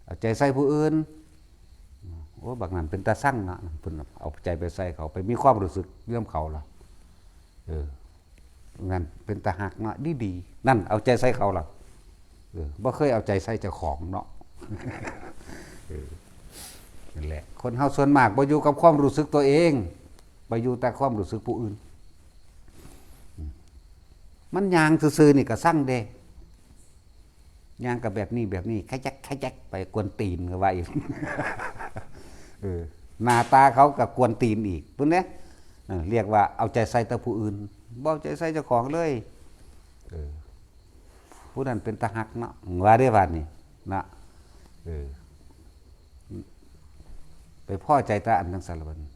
ເອົາໃຈໃສ່ຜູ້ອື່ນ ໂອ້ ບັກນັ້ນເປັນຕາຊັງເນາະ ເພິ່ນເອົາໃຈໄປໃສ່ເຂົາ ໄປມີຄວາມຮູ້ສຶກນຳເຂົາລະ ເອີ ນັ້ນເປັນຕາຮັກເນາະ ດີໆ ນັ້ນເອົາໃຈໃສ່ເຂົາລະ ເອີ ບໍ່ເຄີຍເອົາໃຈໃສ່ເຈົ້າຂອງເນາະ. ເອີ ນັ້ນແຫຼະ ຄົນເຮົາສ່ວນມາກບໍ່ຢູ່ກັບຄວາມຮູ້ສຶກຕົວເອງ ໄປຢູ່ແຕ່ຄວາມຮູ້ສຶກຜູ້ອື່ນ. ມັນຍ່າງຊື່ໆ ນີ້ກະຊັງເດ້ ຍ່າງກະແບບນີ້ແບບນີ້ ຂະແຈກຂະແຈກ ໄປກວນຕີນ ກະວ່າອີກ ເອີ ໜ້າຕາເຂົາກະກວນຕີນອີກ ພຸ້ນເດ້. ເອີ ລຽກວ່າເອົາໃຈໃສ່ແຕ່ຜູ້ອື່ນ ບໍ່ເອົາໃຈໃສ່ເຈົ້າຂອງເລີຍ. ເອີ ຜູ້ນັ້ນເປັນຕາຮັກເນາະ ວ່າເດ້ບາດນີ້ເນາະ. ເອີ ໄປພໍໃຈແຕ່ອັນຈັ່ງຊັ້ນລະບັດນີ້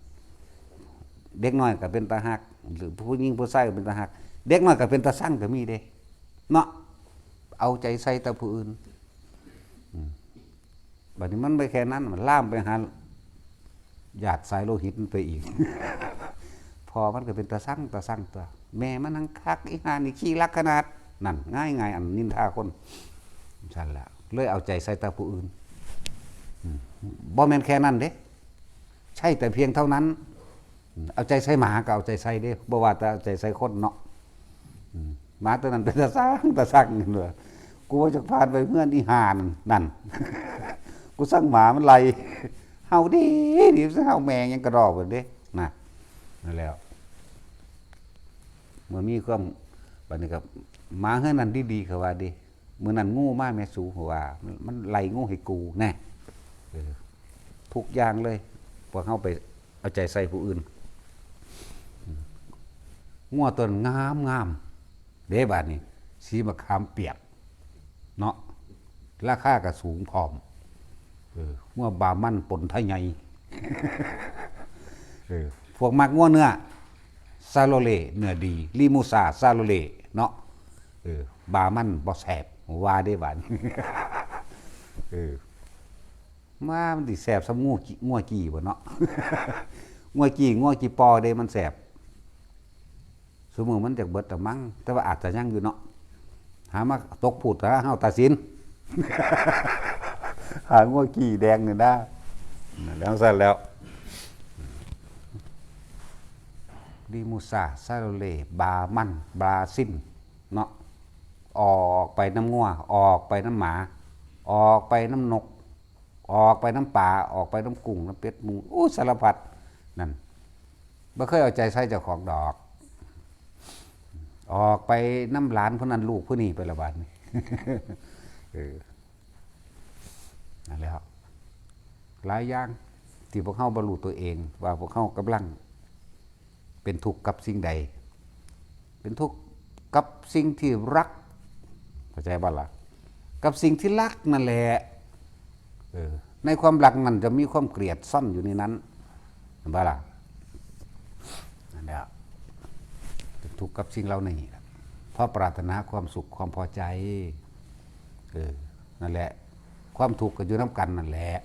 ເດັກນ້ອຍກໍເປັນຕາຮັກ ຫຼືຜູ້ຍິງຜູ້ຊາຍກໍເປັນຕາຮັກ ເດັກນ້ອຍກໍເປັນຕາຊັງກໍມີເດ້ເນາະ ເອົາໃຈໃສ່ແຕ່ຜູ້ອື່ນ. ອືມ ບັດນີ້ມັນບໍ່ແຄ່ນັ້ນ ມັນລາມໄປຫາ ຢາດສາຍໂລຫິດມັນໄປອີກ ພໍ່ມັນກໍເປັນຕາຊັງ ຕາຊັງຕົວະ ແມ່ມັນຫັ້ນຄັກ ອີຫ່ານີ້ຂີ້ລັກຂະໜາດ ນັ້ນ ງ່າຍໆ ອັນນິນທາຄົນ ຊັ້ນລະ ເລີຍເອົາໃຈໃສ່ແຕ່ຜູ້ອື່ນ. ອືມ ບໍ່ແມ່ນແຄ່ນັ້ນເດ້ ໃຊ້ແຕ່ພຽງເທົ່ານັ້ນ. ອືມ ເອົາໃຈໃສ່ໝາກໍເອົາໃຈໃສ່ເດ້ ບໍ່ວ່າແຕ່ເອົາໃຈໃສ່ຄົນເນາະ. ອືມ ໝາຕົວນັ້ນເປັນຕາຊັງ ຕາຊັງ ເຫັນບໍ່? ກູບໍ່ຢາກຜ່ານໄປເຮືອນອີຫ່ານັ້ນ ນັ້ນ ກູຊັງໝາມັນໄລ່ ເຫົ່າດີ ດີ ເຫົ່າແມ່ງຫຍັງກະດອກເບິດເດ້ ນະ ນັ້ນແຫຼະ. ເມື່ອມີຄວາມ ບັດນີ້ກໍ ໝາເຮືອນນັ້ນດີໆ ເຂົາວ່າເດ້ ມື້ນັ້ນງູມາແມ່ສູ ເຂົາວ່າ ມັນ ມັນໄລ່ງູໃຫ້ກູ ແນ່ ເອີ ທຸກຢ່າງເລີຍ ພວກເຮົາໄປເອົາໃຈໃສ່ຜູ້ອື່ນ. ງົວຕົວນັ້ນງາມໆເດ້ ບາດນີ້ ສີມະຂາມປຽກເນາະ ລາຄາກໍສູງພ້ອມ. ເອີ ງົວບາມັນປົນໄທໃຫຍ່ ເອີ ພວກມັກງົວເນື້ອ ຊາໂລເລ ເນື້ອດີ ລີມູຊາ ຊາໂລເລເນາະ. ເອີ ບາມັນບໍ່ແຊບ ວ່າເດ້ບາດນີ້ ເອີ ມາ ມັນຊິແຊບສ່ຳງົວກີ ງົວກີ່ບໍ່ເນາະ ງົວກີ່ ງົວກີ່ປໍເດ້ ມັນແຊບ. ຊຸມື້ມັນຈັກເບິດລະມັງ ແຕ່ວ່າອາດຈະຍັງຢູ່ເນາະ. ຫາມາຕົກພູດ ຫາເຮົາຕັດສິນ ຫາງົວກີ່ແດງນີ້ນະ. ແລ້ວຊັ້ນແລ້ວ ລີມູຊາ ຊາໂລເລ ບາມັນ ບຣາຊິນເນາະ ອອກໄປນຳງົວ ອອກໄປນຳໝາ ອອກໄປນຳນົກ ອອກໄປນຳປາ ອອກໄປນຳກຸ້ງ ນຳເປັດ ໝູ ໂອ້ ສາລະພັດນັ້ນ. ບໍ່ເຄີຍເອົາໃຈໃສ່ເຈົ້າຂອງດອກ ອອກໄປນຳຫຼານຜູ້ນັ້ນລູກຜູ້ນີ້ໄປລະບາດນີ້. ເອີ ນັ້ນແຫຼະ ຫຼາຍຢ່າງທີ່ພວກເຮົາບໍ່ຮູ້ຕົວເອງວ່າພວກເຮົາກຳລັງເປັນທຸກກັບສິ່ງໃດ. ເປັນທຸກກັບສິ່ງທີ່ລັກ ເຂົ້າໃຈບໍ່ລະ? ກັບສິ່ງທີ່ລັກນັ້ນແຫຼະ. ເອີ ໃນຄວາມລັກນັ້ນຈະມີຄວາມກຽດຊ່ອນຢູ່ໃນນັ້ນ ເຫັນບໍ່ລະ? ນັ້ນແຫຼະ ເປັນທຸກກັບສິ່ງເຫຼົ່ານີ້ ເພາະປາດຖະໜາຄວາມສຸກຄວາມພໍໃຈ. ເອີ ນັ້ນແຫຼະ ຄວາມທຸກກໍຢູ່ນຳກັນນັ້ນແຫຼະ.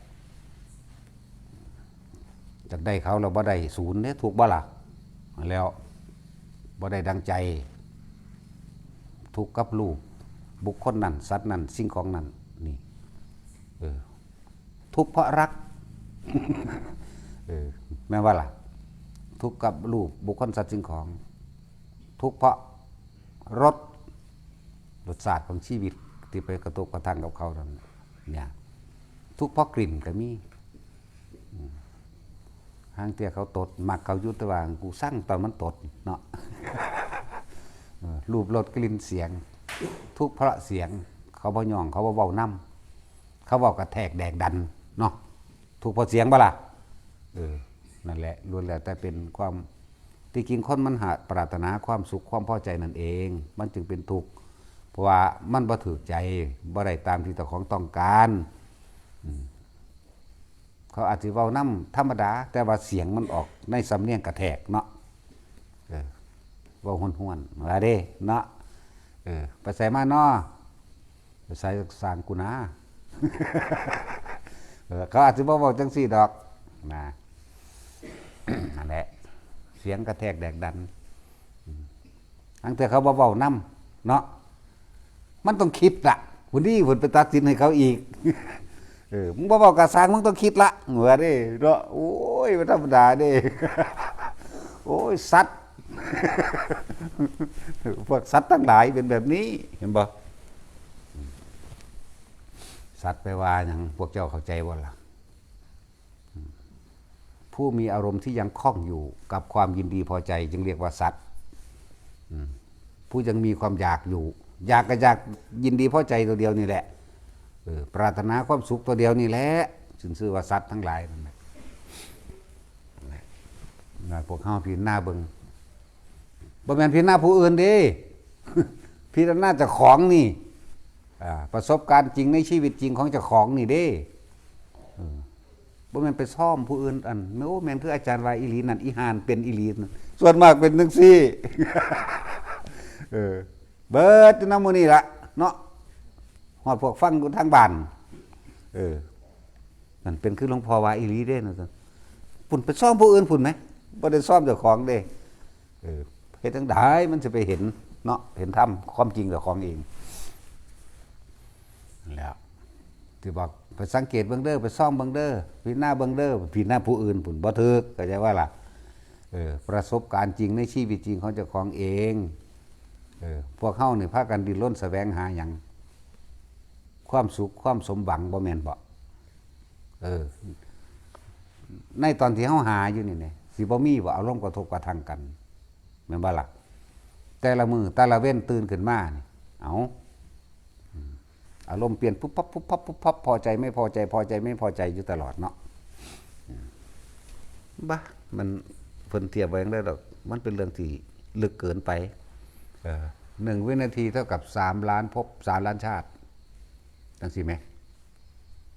ຢາກໄດ້ເຂົາແລ້ວບໍ່ໄດ້ສູນເດ້ ທຸກບໍ່ລະ? ແລ້ວບໍ່ໄດ້ດັ່ງໃຈ ທຸກກັບຮູບບຸກຄົນນັ້ນ ສັດນັ້ນ ສິ່ງຂອງນັ້ນ ນີ້ ເອີ ທຸກເພາະລັກ ເອີ ແມ່ນບໍ່ລະ? ທຸກກັບຮູບບຸກຄົນ ສັດ ສິ່ງຂອງ ທຸກເພາະລົດ ລົດຊາດຂອງຊີວິດທີ່ໄປກະທົບກະທັງກັບເຂົານັ້ນ ເນຍ ທຸກເພາະກິ່ນກໍມີ. ອືມ ຫາງເທື່ອເຂົາຕົດ ມັກເຂົາຢູ່ ແຕ່ວ່າກູຊັງຕອນມັນຕົດເນາະ ເອີ ຮູບລົດ ກິ່ນ ສຽງ ທຸກເພາະສຽງ ເຂົາບໍ່ຍ້ອງ ເຂົາບໍ່ເວົ້ານຳ ເຂົາເວົ້າກະແທກແດກດັນເນາະ. ທຸກເພາະສຽງບໍ່ລະ? ເອີ ນັ້ນແຫຼະ ລ້ວນແລ້ວແຕ່ເປັນຄວາມ ທີ່ຈິງຄົນມັນຫາກປາດຖະໜາຄວາມສຸກຄວາມພໍໃຈນັ້ນເອງ ມັນຈຶ່ງເປັນທຸກ ເພາະວ່າມັນບໍ່ຖືກໃຈ ບໍ່ໄດ້ຕາມທີ່ເຈົ້າຂອງຕ້ອງການ. ອືມ ເຂົາອາດຊິເວົ້ານຳທຳມະດາ ແຕ່ວ່າສຽງມັນອອກໃນສຳນຽງກະແທກເນາະ ເອີ ເວົ້າຫ້ວນໆ ວ່າເດ້ເນາະ ເອີ ໄປໃສມານໍ? ໄປໃສ ສ້າງກູນາ ເອີ ເຂົາອາດຊິບໍ່ເວົ້າຈັ່ງຊີ້ດອກນະ. ນັ້ນແຫຼະ ສຽງກະແທກແດກດັນ ອືມ ລາງເທື່ອເຂົາບໍ່ເວົ້ານຳເນາະ ມັນຕ້ອງຄິດລະ ຜູ້ນີ້ເພິ່ນໄປຕັດສິນໃຫ້ເຂົາອີກ. ເອີ ມຶງບໍ່ເວົ້າກະຊ່າງ ມຶງຕ້ອງຄິດລະ ວ່າເດ້ເນາະ. ໂອ້ຍ ບໍ່ທຳມະດາເດ້ ໂອ້ຍ ສັດ ພວກສັດທັງຫຼາຍເປັນແບບນີ້ ເຫັນບໍ່? ສັດແປວ່າຫຍັງ? ພວກເຈົ້າເຂົ້າໃຈບໍ່ລະ? ຜູ້ມີອາລົມທີ່ຍັງຂ້ອງຢູ່ກັບຄວາມຍິນດີພໍໃຈ ຈຶ່ງຮຽກວ່າສັດ. ອືມ ຜູ້ຍັງມີຄວາມຢາກຢູ່ ຢາກກໍຢາກຍິນດີພໍໃຈຕົວດຽວນີ້ແຫຼະ ເອີ ປາດຖະໜາຄວາມສຸກຕົວດຽວນີ້ແຫຼະ ຈຶ່ງຊື່ວ່າສັດທັງຫຼາຍນັ້ນແຫຼະ. ນະ ພວກເຮົາພິຈາລະນາເບິ່ງ ບໍ່ແມ່ນພິຈາລະນາຜູ້ອື່ນເດ້ ພິຈາລະນາເຈົ້າຂອງນີ້ ອາ ປະສົບການຈິງໃນຊີວິດຈິງຂອງເຈົ້າຂອງນີ້ເດ້. ເອີ ບໍ່ແມ່ນໄປຊ້ອມຜູ້ອື່ນ ອັນ ໂອ້ ແມ່ນຄືອາຈານວ່າອີ່ຫຼີນັ້ນ ອີຫ່ານເປັນອີ່ຫຼີນັ້ນ ສ່ວນມາກເປັນຈັ່ງຊີ້. ເອີ ເບິດຢູ່ນຳໝູ່ນີ້ລະເນາະ ຮອດພວກຟັງຢູ່ທາງບ້ານ ເອີ ນັ້ນເປັນຄືຫຼວງພໍ່ວ່າອີ່ຫຼີເດ້ ນັ້ນ ພຸ້ນໄປຊ້ອມຜູ້ອື່ນພຸ້ນແມ ບໍ່ໄດ້ຊ້ອມເຈົ້າຂອງເດ້. ເອີ ເຮັດຈັ່ງໃດມັນຊິໄປເຫັນເນາະ ເຫັນທຳຄວາມຈິງເຈົ້າຂອງເອງ ແລ້ວ ທີ່ບອກໄປສັງເກດເບິ່ງເດີ ໄປສ່ອງເບິ່ງເດີ ພິຈາລະນາເບິ່ງເດີ ພິຈາລະນາຜູ້ອື່ນພຸ້ນບໍ່ຖືກ ເຂົ້າໃຈບໍ່ລະ? ເອີ ປະສົບການຈິງໃນຊີວິດຈິງຂອງເຈົ້າຂອງເອງ. ເອີ ພວກເຮົານີ້ພາກັນດີ້ນລົນສະແຫວງຫາຫຍັງ? ຄວາມສຸກຄວາມສົມຫວັງ ບໍ່ແມ່ນບໍ? ເອີ ໃນຕອນທີ່ເຮົາຫາຢູ່ນີ້ແນ່ ຊິບໍ່ມີບໍ ອາລົມກະທົບກະທັງກັນ ແມ່ນບໍ່ລະ? ແຕ່ລະມື້ແຕ່ລະເວັນຕື່ນຂຶ້ນມານີ້ ເອົາ ອາລົມປ່ຽນປຸບປັບ ປຸບປັບ ປຸບປັບ ພໍໃຈ ໄມ່ພໍໃຈ ພໍໃຈ ໄມ່ພໍໃຈ ຢູ່ຕະຫຼອດເນາະ. ບະ ມັນ ເພິ່ນທຽບໄວ້ຈັ່ງໃດດອກ ມັນເປັນເລື່ອງທີ່ເລິກເກີນໄປ. ເອີ ໜຶ່ງວິນາທີເທົ່າກັບສາມລ້ານພົບ ສາມລ້ານຊາດ ຈັ່ງຊີ້ແໝ.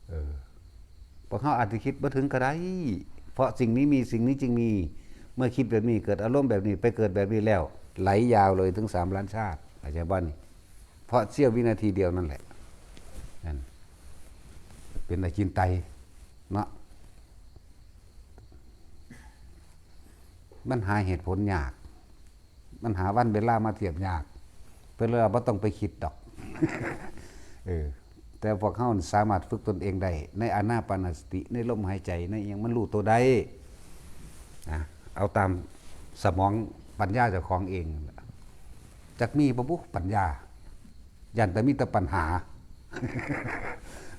ເອີ ພວກເຮົາອາດຈະຄິດບໍ່ເຖິງກໍໄດ້ ເພາະສິ່ງນີ້ມີ ສິ່ງນີ້ຈຶ່ງມີ ເມື່ອຄິດແບບນີ້ ເກີດອາລົມແບບນີ້ ໄປເກີດແບບນີ້ແລ້ວ ໄຫຼຍາວເລີຍເຖິງສາມລ້ານຊາດ ເຂົ້າໃຈບໍ່ນີ້? ເພາະສ່ຽວວິນາທີດຽວນັ້ນແຫຼະ ນັ້ນ ເປັນອະຈິນໄຕເນາະ. ມັນຫາເຫດຜົນຍາກ ມັນຫາວັນເວລາມາທຽບຍາກ ເພິ່ນເລີຍວ່າບໍ່ຕ້ອງໄປຄິດດອກ. ເອີ ແຕ່ພວກເຮົານີ້ສາມາດຝຶກຕົນເອງໄດ້ ໃນອານາປານະສະຕິ ໃນລົມຫາຍໃຈ ໃນອີ່ຫຍັງ ມັນຮູ້ໂຕໄດ້ ນະ ເອົາຕາມສະໝອງປັນຍາເຈົ້າຂອງເອງ. ຈັກມີບໍ່ບຸປັນຍາ? ຢ້ານແຕ່ມີແຕ່ບັນຫາ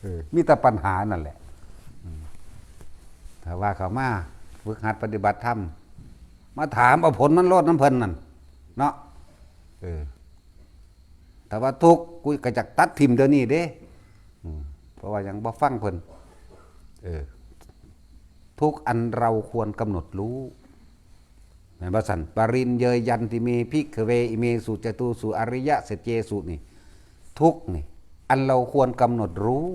ເອີ ມີແຕ່ບັນຫານັ້ນແຫຼະ. ອືມ ຖ້າວ່າເຂົ້າມາຝຶກຫັດປະຕິບັດທຳ ມາຖາມເອົາຜົນມັນໂລດນຳເພິ່ນນັ້ນເນາະ. ເອີ ຖ້າວ່າທຸກ ກູກໍຢາກຕັດຖິ້ມດຽວນີ້ເດ້. ອືມ ເພາະວ່າຫຍັງ? ບໍ່ຟັງເພິ່ນ. ເອີ ທຸກອັນເຮົາຄວນກຳນົດຮູ້ ແມ່ນບໍ່ຊັ້ນ? ປະລິນເຍຍັນຕິເມ ພິກຂະເວ ອິເມສຸຈະຕຸສຸອະລິຍະສັດເຈສຸ ນີ້ ທຸກນີ້ ອັນເຮົາຄວນກຳນົດຮູ້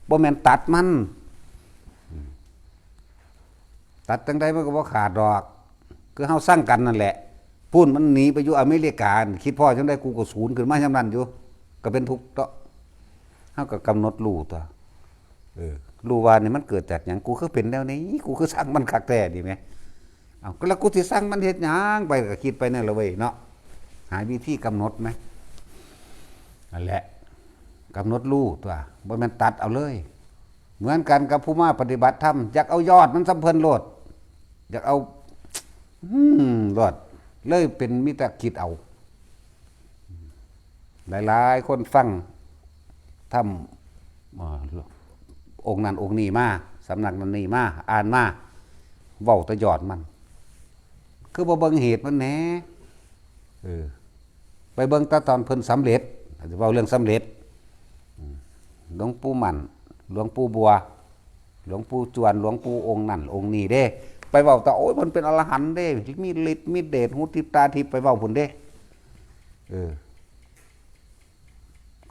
ບໍ່ແມ່ນຕັດມັນ. ອືມ ຕັດຈັ່ງໃດມັນກໍບໍ່ຂາດດອກ ຄືເຮົາຊັງກັນນັ້ນແຫຼະ. ພຸ້ນມັນໜີໄປຢູ່ອາເມລິກາ ຄິດພໍ້ຈັ່ງໃດ ກູກໍສູນຂຶ້ນມາຍາມນັ້ນຢູ່ ກໍເປັນທຸກເນາະ. ເຮົາກໍກຳນົດຮູ້ຕົວະ ເອີ ຮູ້ວ່ານີ້ມັນເກີດຈາກຫຍັງ? ກູຄືເປັນແນວນີ້? ກູຄືຊັງມັນຄັກແທ້ນີ້ແໝ. ເອົ້າ ກໍແລ້ວກູຊິຊັງມັນເຮັດຫຍັງ? ໄປກໍຄິດໄປນັ້ນລະເວີຍເນາະ ຫາວິທີກຳນົດແໝ. ນັ້ນແຫຼະ ກຳນົດຮູ້ຕົວະ ບໍ່ແມ່ນຕັດເອົາເລີຍ. ເໝືອນກັນກັບຜູ້ມາປະຕິບັດທຳ ຢາກເອົາຍອດມັນສ່ຳເພິ່ນໂລດ ຢາກເອົາ ອືມ ໂລດ ເລີຍເປັນມີແຕ່ຄິດເອົາ. ຫຼາຍໆຄົນຟັງທຳ ເອີ ອົງນັ້ນອົງນີ້ມາ ສຳນັກນັ້ນນີ້ມາ ອ່ານມາ ເວົ້າແຕ່ຍອດມັນ ຄືບໍ່ເບິ່ງເຫດມັນແດ່? ເອີ ໄປເບິ່ງແຕ່ຕອນເພິ່ນສຳເລັດ ເວົ້າເລື່ອງສຳເລັດ ອືມ ຫຼວງປູ່ໝັ້ນ ຫຼວງປູ່ບົວ ຫຼວງປູ່ຈວນ ຫຼວງປູ່ອົງນັ້ນອົງນີ້ເດ້ ໄປເວົ້າແຕ່ ໂອ້ຍ ເພິ່ນເປັນອະລະຫັນເດ້ ມີລິດມີເດດ ຫູທິບຕາທິບ ໄປເວົ້າພຸ້ນເດ້. ເອີ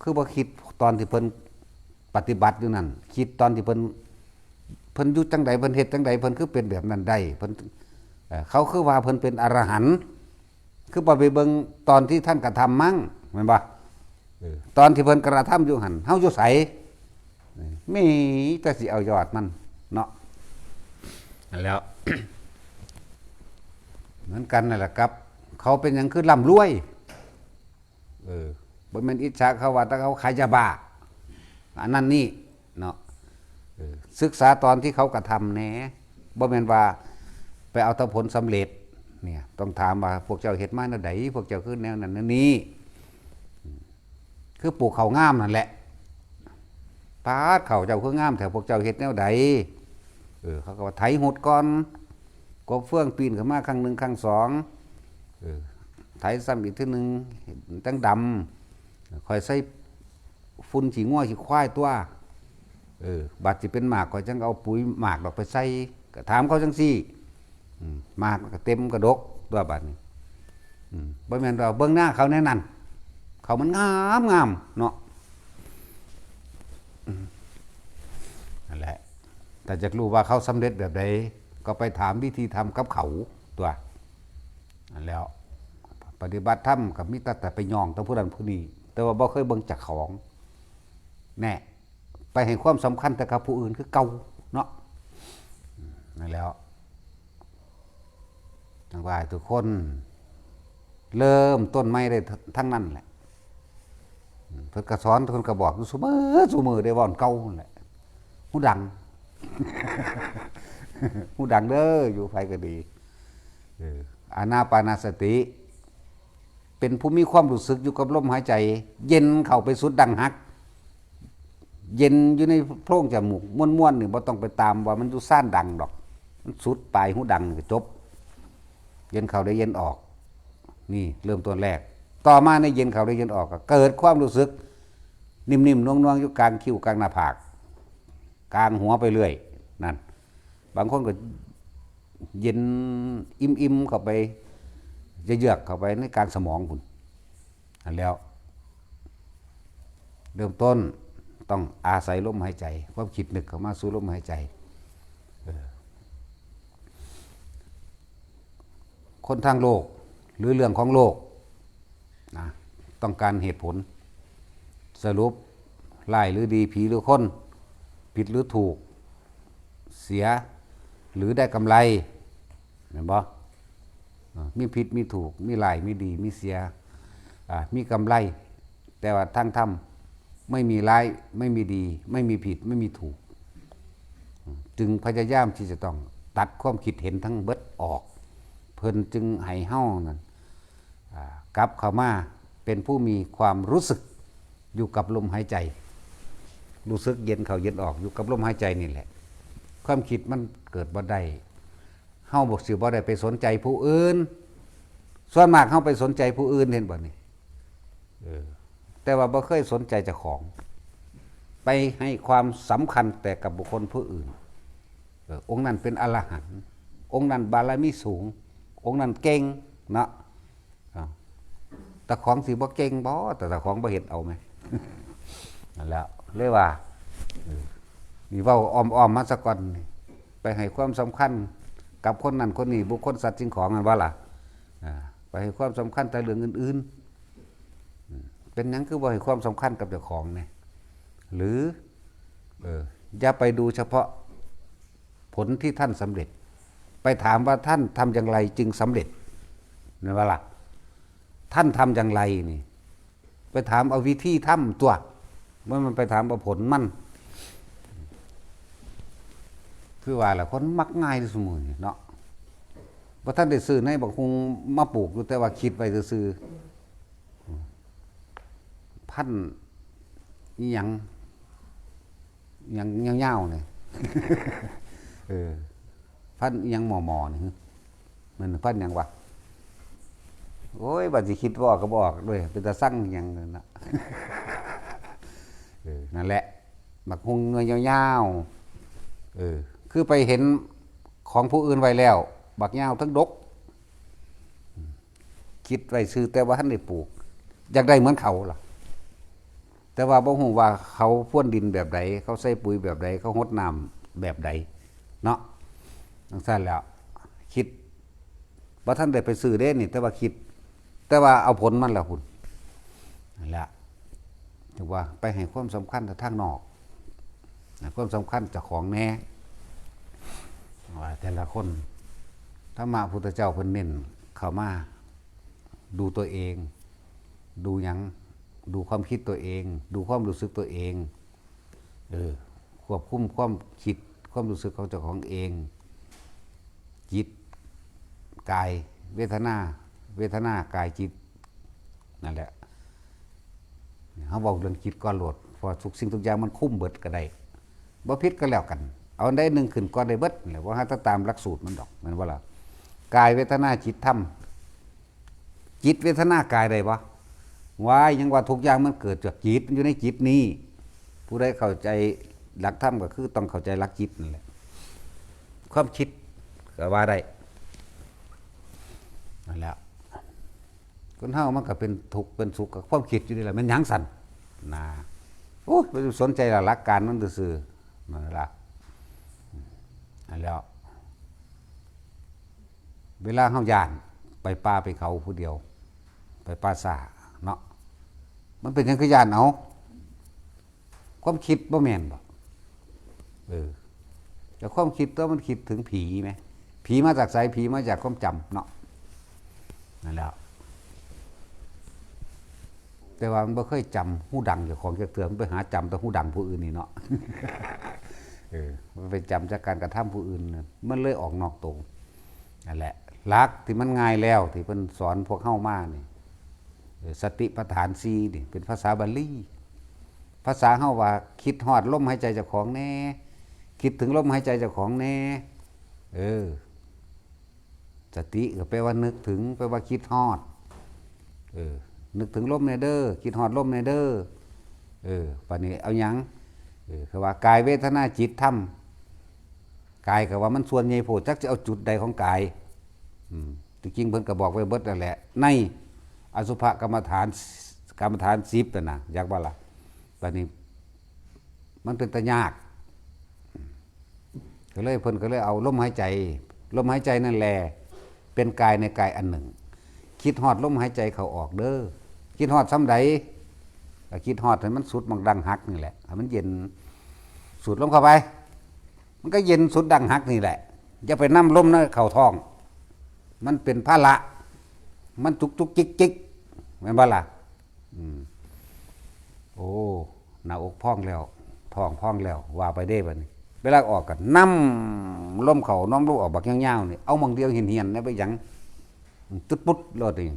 ຄືບໍ່ຄິດຕອນທີ່ເພິ່ນປະຕິບັດຢູ່ນັ້ນ ຄິດຕອນທີ່ເພິ່ນ ເພິ່ນຢູ່ຈັ່ງໃດ ເພິ່ນເຮັດຈັ່ງໃດ ເພິ່ນຄືເປັນແບບນັ້ນໄດ້ ເພິ່ນ ເອີ ເຂົາຄືວ່າເພິ່ນເປັນອະລະຫັນ ຄືບໍ່ໄປເບິ່ງຕອນທີ່ທ່ານກະທຳມັ້ງ ແມ່ນບໍ່? ເອີ ຕອນທີ່ເພິ່ນກະລະທຳຢູ່ຫັ້ນ ເຮົາຢູ່ໃສ? ເອີ ມີແຕ່ຊິເອົາຍອດມັນເນາະ. ນັ້ນແຫຼະ ເໝືອນກັນນັ້ນແຫຼະກັບ ເຂົາເປັນຫຍັງຄືລ່ຳລວຍ? ເອີ ບໍ່ແມ່ນອິດສາເຂົາວ່າ ແຕ່ເຂົາຂາຍຢາບ້າ ອັນນັ້ນນີ້ເນາະ. ເອີ ສຶກສາຕອນທີ່ເຂົາກະທຳແດ່ ບໍ່ແມ່ນວ່າໄປເອົາແຕ່ຜົນສຳເລັດ. ເນຍ ຕ້ອງຖາມວ່າ ພວກເຈົ້າເຮັດມາແນວໃດ? ພວກເຈົ້າຄືແນວນັ້ນແນວນີ້? ຄືປູກເຂົ້າງາມນັ້ນແຫຼະ ປາດ ເຂົ້າເຈົ້າຄືງາມແທ້ ພວກເຈົ້າເຮັດແນວໃດ? ເອີ ເຂົາກໍວ່າ ໄຖຫຸດກ່ອນ ກົບເຟືອງປີນຂຶ້ນມາຄັ້ງໜຶ່ງຄັ້ງສອງ ເອີ ໄຖຊ້ຳອີກເທື່ອໜຶ່ງ ຈັ່ງດຳ ຄ່ອຍໃສ່ຝຸ່ນຂີ້ງົວຂີ້ຄວາຍຕົວະ. ເອີ ບາດຊິເປັນໝາກ ຂ້ອຍຈັ່ງເອົາປຸຍໝາກດອກໄປໃສ່. ກໍຖາມເຂົາຈັ່ງຊີ້. ອືມ ໝາກກໍເຕັມກະດົກຕົວະບາດນີ້. ອືມ ບໍ່ແມ່ນວ່າເບິ່ງໜ້າເຂົາແນວນັ້ນ ເຂົາມັນງາມໆເນາະ. ອືມ ນັ້ນແຫຼະ ຖ້າຢາກຮູ້ວ່າເຂົາສຳເລັດແບບໃດ ກໍໄປຖາມວິທີທຳກັບເຂົາຕົວະ. ນັ້ນແຫຼະ ປະຕິບັດທຳກໍມີແຕ່ ແຕ່ໄປຍ້ອງແຕ່ຜູ້ນັ້ນຜູ້ນີ້ ແຕ່ວ່າບໍ່ເຄີຍເບິ່ງເຈົ້າຂອງແນ່. ໄປໃຫ້ຄວາມສຳຄັນແຕ່ກັບຜູ້ອື່ນຄືເກົ່າເນາະ. ນັ້ນແຫຼະ ຈັ່ງວ່າໃຫ້ທຸກຄົນເລີ່ມຕົ້ນໃໝ່ໄດ້ທັງນັ້ນແຫຼະ. ເພິ່ນກໍສອນ ເພິ່ນກໍບອກຢູ່ຊຸມື້ ຊຸມື້ໄດ້ເວົ້າເກົ່ານັ້ນແຫຼະ. ຫູດັງ ຫູດັງເດີ ຢູ່ໃຜກໍດີ. ເອີ ອານາປານະສະຕິ ເປັນຜູ້ມີຄວາມຮູ້ສຶກຢູ່ກັບລົມຫາຍໃຈ ເຢັນເຂົ້າໄປສຸດດັງຫັກ ເຢັນຢູ່ໃນໂພງຈະມູກ ມ່ວນໆນີ້ ບໍ່ຕ້ອງໄປຕາມວ່າມັນຢູ່ຊານດັງດອກ ມັນສຸດປາຍຫູດັງນີ້ກໍຈົບ. ເຢັນເຂົ້າໄດ້ເຢັນອອກ ນີ້ເລີ່ມຕົ້ນແລກ. ຕໍ່ມາໃນເຢັນເຂົ້າໄດ້ເຢັນອອກ ກໍເກີດຄວາມຮູ້ສຶກ ນິ້ມໆນວງໆຢູ່ກາງຄິ້ວກາງໜ້າຜາກ ກາງຫົວໄປເລື້ອຍນັ້ນ. ບາງຄົນກໍ ເຢັນອີ່ມໆເຂົ້າໄປ ເຍືອກໆເຂົ້າໄປໃນກາງສະໝອງພຸ້ນ. ອັນແລ້ວ ເລີ່ມຕົ້ນຕ້ອງອາໄສລົມຫາຍໃຈ, ຄວາມຄິດນຶກເຂົ້າມາສູ່ລົມຫາຍໃຈ. ເອີ ຄົນທາງໂລກ ຫຼື ເລື່ອງຂອງໂລກນະ ຕ້ອງການເຫດຜົນ ສະຫຼຸບ ຮ້າຍ ຫຼື ດີ, ຜີ ຫຼື ຄົນ, ຜິດ ຫຼື ຖືກ, ເສຍ ຫຼື ໄດ້ກຳໄລ ແມ່ນບໍ່? ເອີ ມີຜິດ ມີຖືກ, ມີຮ້າຍ ມີດີ, ມີເສຍ ອາ ມີກຳໄລ, ແຕ່ວ່າທາງທຳ ໄມ່ມີຮ້າຍ ໄມ່ມີດີ ໄມ່ມີຜິດ ໄມ່ມີຖືກ ຈຶ່ງພະຍາຍາມທີ່ຈະຕ້ອງຕັດຄວາມຄິດເຫັນທັງເບິດອອກ. ເພິ່ນຈຶ່ງໃຫ້ເຮົານັ້ນ ອາ ກັບເຂົ້າມາເປັນຜູ້ມີຄວາມຮູ້ສຶກຢູ່ກັບລົມຫາຍໃຈ, ຮູ້ສຶກເຢັນເຂົ້າເຢັນອອກຢູ່ກັບລົມຫາຍໃຈນີ້ແຫຼະ. ຄວາມຄິດມັນເກີດບໍ່ໄດ້, ເຮົາບໍ່ ຊິບໍ່ໄດ້ໄປສົນໃຈຜູ້ອື່ນ. ສ່ວນມາກເຮົາໄປສົນໃຈຜູ້ອື່ນ ເຫັນບໍ່ນີ້? ເອີ ແຕ່ວ່າບໍ່ເຄີຍສົນໃຈເຈົ້າຂອງ, ໄປໃຫ້ຄວາມສຳຄັນແຕ່ກັບບຸກຄົນຜູ້ອື່ນ. ເອີ ອົງນັ້ນເປັນອະລະຫັນ, ອົງນັ້ນບາລະມີສູງ, ອົງນັ້ນເກັ່ງເນາະ. ເອົາ ເຈົ້າຂອງຊິບໍ່ເກັ່ງບໍ? ແຕ່ເຈົ້າຂອງບໍ່ເຮັດເອົາແມ? ນັ້ນແຫຼະ ເລີຍວ່າ ເອີ ນີ້ເວົ້າອ້ອມໆມາສາກ່ອນ, ໄປໃຫ້ຄວາມສຳຄັນກັບຄົນນັ້ນຄົນນີ້, ບຸກຄົນ ສັດ ສິ່ງຂອງ ແມ່ນບໍ່ລະ? ອາ ໄປໃຫ້ຄວາມສຳຄັນແຕ່ເລື່ອງອື່ນໆ. ເປັນຫຍັງຄືບໍ່ໃຫ້ຄວາມສຳຄັນກັບເຈົ້າຂອງແດ່? ຫຼື ເອີ ຢ່າໄປດູສະເພາະຜົນທີ່ທ່ານສຳເລັດ, ໄປຖາມວ່າທ່ານທຳຢ່າງໃດຈຶ່ງສຳເລັດ ແມ່ນບໍ່ລະ? ທ່ານທຳຢ່າງໃດນີ້ ໄປຖາມເອົາວິທີທຳຕົວະ, ບໍ່ແມ່ນໄປຖາມເອົາຜົນມັນ. ຄືວ່າລະ ຄົນມັກງ່າຍເດ້ຊຸມື້ນີ້ເນາະ, ບໍ່ທັນໄດ້ຊື້ໃນບັກຫຸ່ງມາປູກຢູ່, ແຕ່ວ່າຄິດໄວ້ຊື່ໆ ພັນອີ່ຫຍັງ ຫຍັງຍາວໆນີ້ ເອີ ພັນອີ່ຫຍັງໝໍໆນີ້ ແມ່ນພັນຫຍັງວະ? ໂອ້ຍ ບາດຊິຄິດບໍ່ອອກກໍບໍ່ອອກເດ້, ເປັນຕາຊັງຫຍັງນັ້ນນະ. ເອີ ນັ້ນແຫຼະ ບັກຫຸ່ງໜ່ວຍຍາວໆ ເອີ ຄືໄປເຫັນຂອງຜູ້ອື່ນໄວ້ແລ້ວ ບັກຍາວເທິງດົກ. ຄິດໄວ້ຊື່ແຕ່ວ່າທັນໄດ້ປູກ, ຢາກໄດ້ເໝືອນເຂົາລະ, ແຕ່ວ່າບໍ່ຮູ້ວ່າເຂົາພຣວນດິນແບບໃດ, ເຂົາໃສ່ປຸ໋ຍແບບໃດ, ເຂົາຫົດນ້ຳແບບໃດເນາະ. ຈັ່ງຊັ້ນແລ້ວ ຄິດ ບໍ່ທັນໄດ້ໄປຊື້ເດ້ນີ້, ແຕ່ວ່າຄິດ, ແຕ່ວ່າເອົາຜົນມັນລະພຸ້ນ. ນັ້ນແຫຼະ ຖືວ່າໄປໃຫ້ຄວາມສຳຄັນແຕ່ທາງນອກ, ໃຫ້ຄວາມສຳຄັນເຈົ້າຂອງແດ່ ວ່າແຕ່ລະຄົນ. ທຳມະພຸດທະເຈົ້າເພິ່ນເນັ້ນເຂົ້າມາ ດູຕົວເອງ, ດູຫຍັງ? ດູຄວາມຄິດຕົວເອງ, ດູຄວາມຮູ້ສຶກຕົວເອງ. ເອີ ຄວບຄຸມຄວາມຄິດ, ຄວາມຮູ້ສຶກຂອງເຈົ້າຂອງເອງ, ຈິດ, ກາຍ, ເວທະນາ, ເວທະນາ, ກາຍ, ຈິດ ນັ້ນແຫຼະ. ເຮົາເວົ້າເລື່ອງຈິດກ່ອນໂລດ, ເພາະວ່າທຸກສິ່ງທຸກຢ່າງມັນຄຸມເບິດກໍໄດ້, ບໍ່ຜິດກໍແລ້ວກັນ, ເອົາອັນໃດໜຶ່ງຂຶ້ນກ່ອນໄດ້ເບິດແຫຼະ, ບໍ່ຫາແຕ່ຕາມຫຼັກສູດມັນດອກ, ແມ່ນບໍ່ລະ? ກາຍ, ເວທະນາ, ຈິດ, ທຳ. ຈິດ ເວທະນາ, ກາຍໄດ້ບໍ່? ວ້າຍ ຍັງວ່າທຸກຢ່າງມັນເກີດຈາກຈິດ, ມັນຢູ່ໃນຈິດນີ້. ຜູ້ໃດເຂົ້າໃຈຫຼັກທຳກໍຄືຕ້ອງເຂົ້າໃຈຫຼັກຈິດນັ້ນແຫຼະ, ຄວາມຄິດກໍວ່າໄດ້. ນັ້ນແຫຼະ ຄົນເຮົາມັນກໍເປັນທຸກເປັນສຸກກັບຄວາມຄິດຢູ່ນີ້ແຫຼະ, ແມ່ນຫຍັງຊັ້ນນະ? ໂອ້ຍ ໄປສົນໃຈລະຫຼັກການມັນຊື່ໆ ນັ້ນລະ. ອັນແລ້ວ ເວລາເຮົາຢ້ານໄປປ່າໄປເຂົາຜູ້ດຽວ, ໄປປ່າຊ້າເນາະ, ມັນເປັນຫຍັງຄືຢ້ານ? ເອົາ ຄວາມຄິດບໍ່ແມ່ນບໍ? ເອີ ແຕ່ຄວາມຄິດຕົວະ ມັນຄິດເຖິງຜີແມ, ຜີມາຈາກໃສ? ຜີມາຈາກຄວາມຈຳເນາະ. ນັ້ນແຫຼະ ແຕ່ວ່າມັນບໍ່ເຄີຍຈຳຫູດັງເຈົ້າຂອງຈັກເທື່ອ, ມັນໄປຫາຈຳແຕ່ຫູດັງຜູ້ອື່ນນີ້ເນາະ. ເອີ ມັນໄປຈຳຈາກການກະທຳຜູ້ອື່ນ, ມັນເລີຍອອກນອກໂຕ. ນັ້ນແຫຼະ ຫຼັກທີ່ມັນງ່າຍແລ້ວ ທີ່ເພິ່ນສອນພວກເຮົາມານີ້, ເອີ ສະຕິປະທານສີ່ນີ້ ເປັນພາສາບາລີ. ພາສາເຮົາວ່າ ຄິດຮອດລົມຫາຍໃຈເຈົ້າຂອງແດ່, ຄິດເຖິງລົມຫາຍໃຈເຈົ້າຂອງແດ່. ເອີ ສະຕິກໍແປວ່ານຶກເຖິງ, ແປວ່າຄິດຮອດ. ເອີ ນຶກເຖິງລົມແດ່ເດີ, ຄິດຮອດລົມແດ່ເດີ. ເອີ ບາດນີ້ເອົາຫຍັງ? ເອີ ຄືວ່າກາຍ ເວທະນາ ຈິດ ທຳ. ກາຍກໍວ່າມັນສ່ວນໃຫຍ່ໂພດ ຈັກຊິເອົາຈຸດໃດຂອງກາຍ. ອືມ ທີ່ຈິງເພິ່ນກໍບອກໄວ້ເບິດນັ້ນແຫຼະ ໃນອະສຸພະກຳມະຖານ ກຳມະຖານສິບນັ້ນນະ ຢາກວ່າລະ ບັດນີ້ມັນເປັນຕາຍາກ ກໍເລີຍ ເພິ່ນກໍເລີຍເອົາລົມຫາຍໃຈ ລົມຫາຍໃຈນັ້ນແຫຼະ ເປັນກາຍໃນກາຍອັນໜຶ່ງ. ຄິດຮອດລົມຫາຍໃຈເຂົ້າອອກເດີ້. ຄິດຮອດສ່ຳໃດ? ກໍຄິດຮອດໃຫ້ມັນສຸດໝ່ອງດັງຫັກນີ້ແຫຼະ ໃຫ້ມັນເຢັນ. ສູດລົມເຂົ້າໄປ ມັນກໍເຢັນສຸດດັງຫັກນີ້ແຫຼະ. ຢ່າໄປນຳລົມນັ້ນເຂົ້າທ້ອງ ມັນເປັນພາລະ ມັນຈຸກໆຈິກໆ ແມ່ນບໍ່ລະ? ອືມ ໂອ້ ໜ້າອົກພອງແລ້ວ ທ້ອງພອງແລ້ວ ວ່າໄປເດ້ບັດນີ້. ເວລາອອກກໍນຳລົມເຂົ້າ ນຳລົມອອກບັກຍາວໆນີ້ ເອົາໝ່ອງດຽວຫຽນໆນະ ໄປຫຍັງ ຕຶດປຸດໂລດນີ້